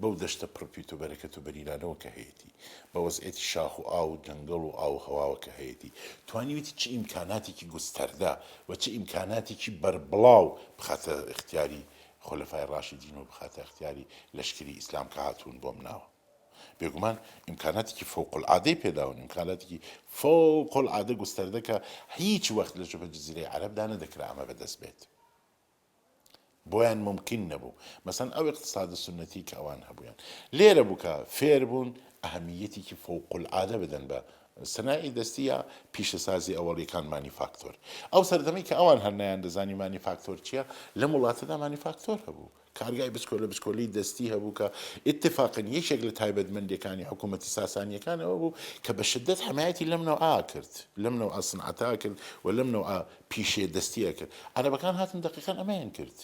بەو دەشتە پڕ پیت و بەرەکەت و بەرینانەوە کە هەیەتی، بە وەزعیەتی شاخ و ئاو و جەنگەڵ و ئاو و هەواوە کە هەیەتی، توانیویەتی چ ئیمکاناتێکی گوستەردە و چ ئیمکاناتێکی بەربڵاو بخاتە ئیختیاری خولەفای ڕاشیدین و بخاتە ئیختیاری لەشکری ئیسلام کە هاتوون بۆم ناوە. بێگومان ئیمکاناتێکی فوق العادەی پێداون، ئیمکاناتێکی فوق العادە گوستەردە کە هیچ وەخت لە شبه جزیرەی عەرەبدا نەدەکرا ئەمە بەدەست بێت. بۆیان مومکین نەبوو. مەسەن ئەو ئیقتسادە سوننەتی کە ئەوان هەبوویان. لێرە بوو کە فێر بوون ئەهەمییەتێکی فوق العادە بدەن بە سەنایعی دەستی یا پیشەسازی ئەوەڵیەکان مانیفاکتۆر. ئەو سەردەمەی کە ئەوان هەر نەیاندەزانی مانیفاکتۆر چییە، لەم وڵاتەدا مانیفاکتۆر هەبوو. کارگای بچکۆلە بچکۆلەی دەستی هەبوو کە ئیتفاقەن یەکێک لە تایبەتمەندیەکانی حکوومەتی ساسانیەکان ئەوە بوو کە بە شدەت حمایەتی لەم نەوعە کرد، لەم نەوعە سنعەتە کرد و لەم نەوعە پیشەیە دەستیە کرد. عەرەبەکان هاتن دەقیقەن ئەمەیان کرد.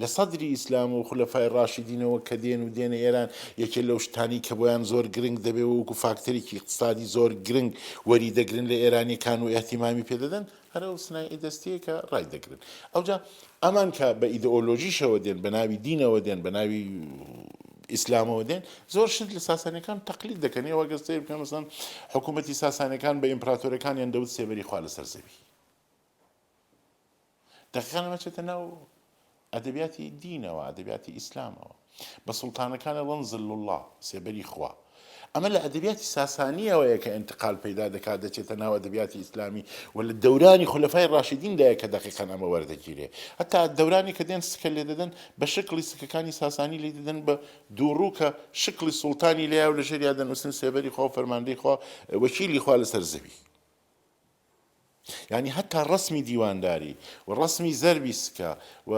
لە سەدری ئیسلام و خولەفای ڕاشیدینەوە کە دێن و دێنە ئێران یەکێ لەو شتانی کە بۆیان زۆر گرنگ دەبێ و وەکو فاکتەرێکی ئیقتسادی زۆر گرنگ وەری دەگرن لە ئێرانیەکان و ئیهتیمامی پێ دەدەن هەر ئەو سنایعی دەستیە کە ڕای دەگرن ئەوجا ئەمان کە بە ئیدئۆلۆژیشەوە دێن بە ناوی دینەوە دێن بە ناوی ئیسلامەوە دێن زۆر شت لە ساسانەکان تەقلید دەکەن ئێوە گەر سەیر بکەن مەسەن حکوومەتی ساسانەکان بە ئیمپراتۆرەکانیان دەوت سێبەری خوا لەسەر زەوی دەقیقەن ئەمە چێتە ناو ئەدەبیاتی دینەوە، ئەدەبیاتی ئیسلامەوە. بە سوڵتانەکان ئەڵێن ظل اللە، سێبەری خوا. ئەمە لە ئەدەبیاتی ساسانییەوەیە کە ئینتقال پەیدا دەکات دەچێتە ناو ئەدەبیاتی ئیسلامی و لە دەورانی خولەفای ڕاشیدیندایە کە دەقیقەن ئەمە وەردەگیرێ. هەتا دەورانی کە دێن سکە لێدەدەن بە شکڵی سکەکانی ساسانی لێدەدەن بە دووڕوو کە شکڵی سوڵتانی لێیە و لەژێریا دەنووسن سێبەری خوا و فەرماندەی خوا، وەکیلی خوا لەسەر زەوی. یانی هەتا ڕەسمی دیوانداری و ڕەسمی زەربی سکە و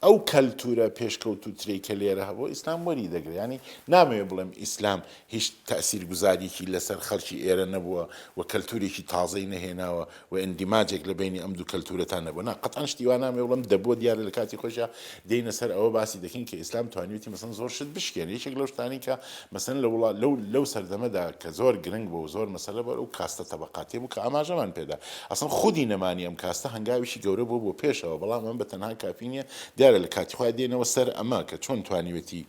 ئەو کەلتورە پێشکەوتووترەی کە لێرە هەبوو ئیسلام وەری دەگرێ یانی نامەوێ بڵێم ئیسلام هیچ تەئسیرگوزاریی لەسەر خەڵکی ئێرە نەبووە و کەلتورێکی تازەی نەهێناوە و ئیندیماجێک لە بەینی ئەم دوو کەلتورەتا نەبووە نا قەتعەن شتی وا نامەوێ بڵێم دەبووە دیارە لە کاتی خۆیشا دێینە سەر ئەوە باسی دەکەین کە ئیسلام توانیوێتی مەسەن زۆر شت بشکێنێ یەکێک لەو شتانەی کە مەسەن لە وڵا لەو لەو سەردەمەدا کە زۆر گرنگ بوو و زۆر مەسەلە بوو ئەو کاستە تەبەقاتیە بوو کە ئاماژەمان پێدا ئەسڵەن خودی نەمانی ئەم کاستە هەنگاوێکی گەورە بووە بۆ پێشەوە بەڵام ئەمە بە تەنها کافی نییە دیارە لە کاتی خۆی دێنەوە سەر ئەمە کە چۆن توانیوێتی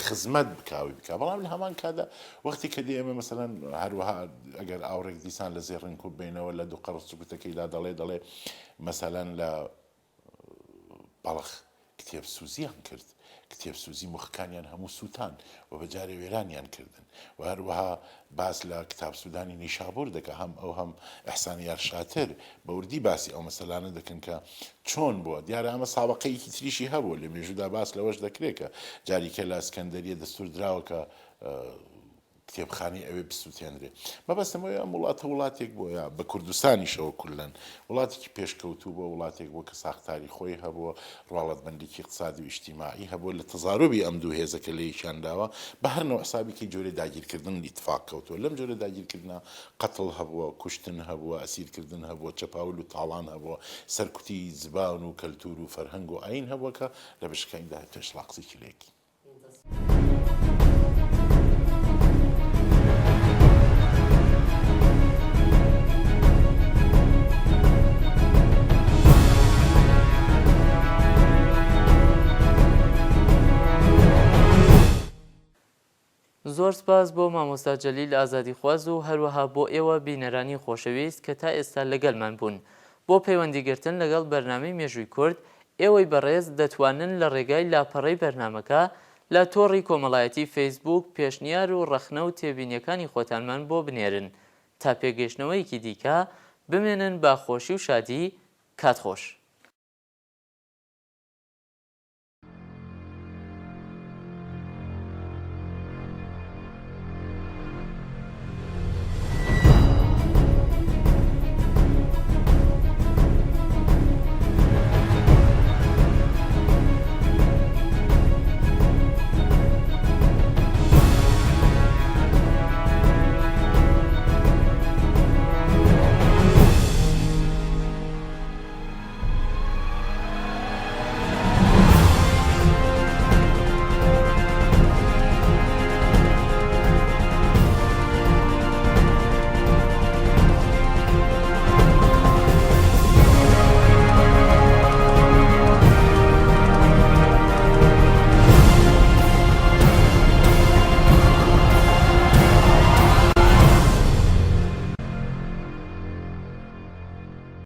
خزمەت بکا و بکا بەڵام لە هەمان کاتدا وەختی کە دێ ئێمە مەسەلەن هەروەها ئەگەر ئاوڕێک دیسان لە زێڕینکوپ بینەوە لە دوو قەڕز سکوتەکەیدا دەڵێ دەڵێ مەسەلەن لە بەڵخ کتێب سوزیان کرد، کتێب سوزی مخکانیان هەموو سوتان و بە جارێ وێرانیان کردن و هەروەها باس لە کتاب سودانی نیشابور دەکا هەم ئەو هەم ئیحسان یار شاتر بە وردی باسی ئەو مەسەلانە دەکەن کە چۆن بووە دیارە ئەمە سابقەیەکی تریشی هەبووە لە مێژوودا باس لەوەش دەکرێت کە جاریکە لە ئەسکەندەریە دەستور دراوە کە کتێبخانەی ئەوێ بسوتێنرێ. مەبەستم ئەوەیە ئەم وڵاتە وڵاتێک بووە یا بە کوردستانیشەوە کوللەن وڵاتێکی پێشکەوتوو بووە، وڵاتێک بووە کە ساختاری خۆی هەبووە، ڕواڵەتبەندێکی ئیقتسادی و ئیجتیماعی هەبووە، لە تەزاروبی ئەم دوو هێزە کە لەیەکیان داوە بە هەر نەوع حسابێکی جۆرێ داگیرکردن ئیتفاق کەوتووە. لەم جۆرە داگیرکردنە قەتڵ هەبووە، کوشتن هەبووە، ئەسیرکردن هەبووە، چەپاول و تاڵان هەبووە، سەرکوتی زبان و کەلتوور و فەرهەنگ و ئایین هەبووە کە لە بەشەکانی داهاتووش ڕاقسێکی لێکین. زۆر سپاس بۆ مامۆستا جەلیل ئازادیخواز و هەروەها بۆ ئێوە بینەرانی خۆشەویست کە تا ئێستا لەگەلمان بوون. بۆ پەیوەندی گرتن لەگەڵ بەرنامەی مێژووی کورد، ئێوەی بەڕێز دەتوانن لە ڕێگای لاپەڕەی بەرنامەکە لە تۆڕی کۆمەڵایەتی فەیسبووک پێشنیار و ڕەخنە و تێبینیەکانی خۆتانمان بۆ بنێرن. تا پێکگەیشتنەوەیەکی دیکە، بمێنن بە خۆشی و شادی، کات خۆش.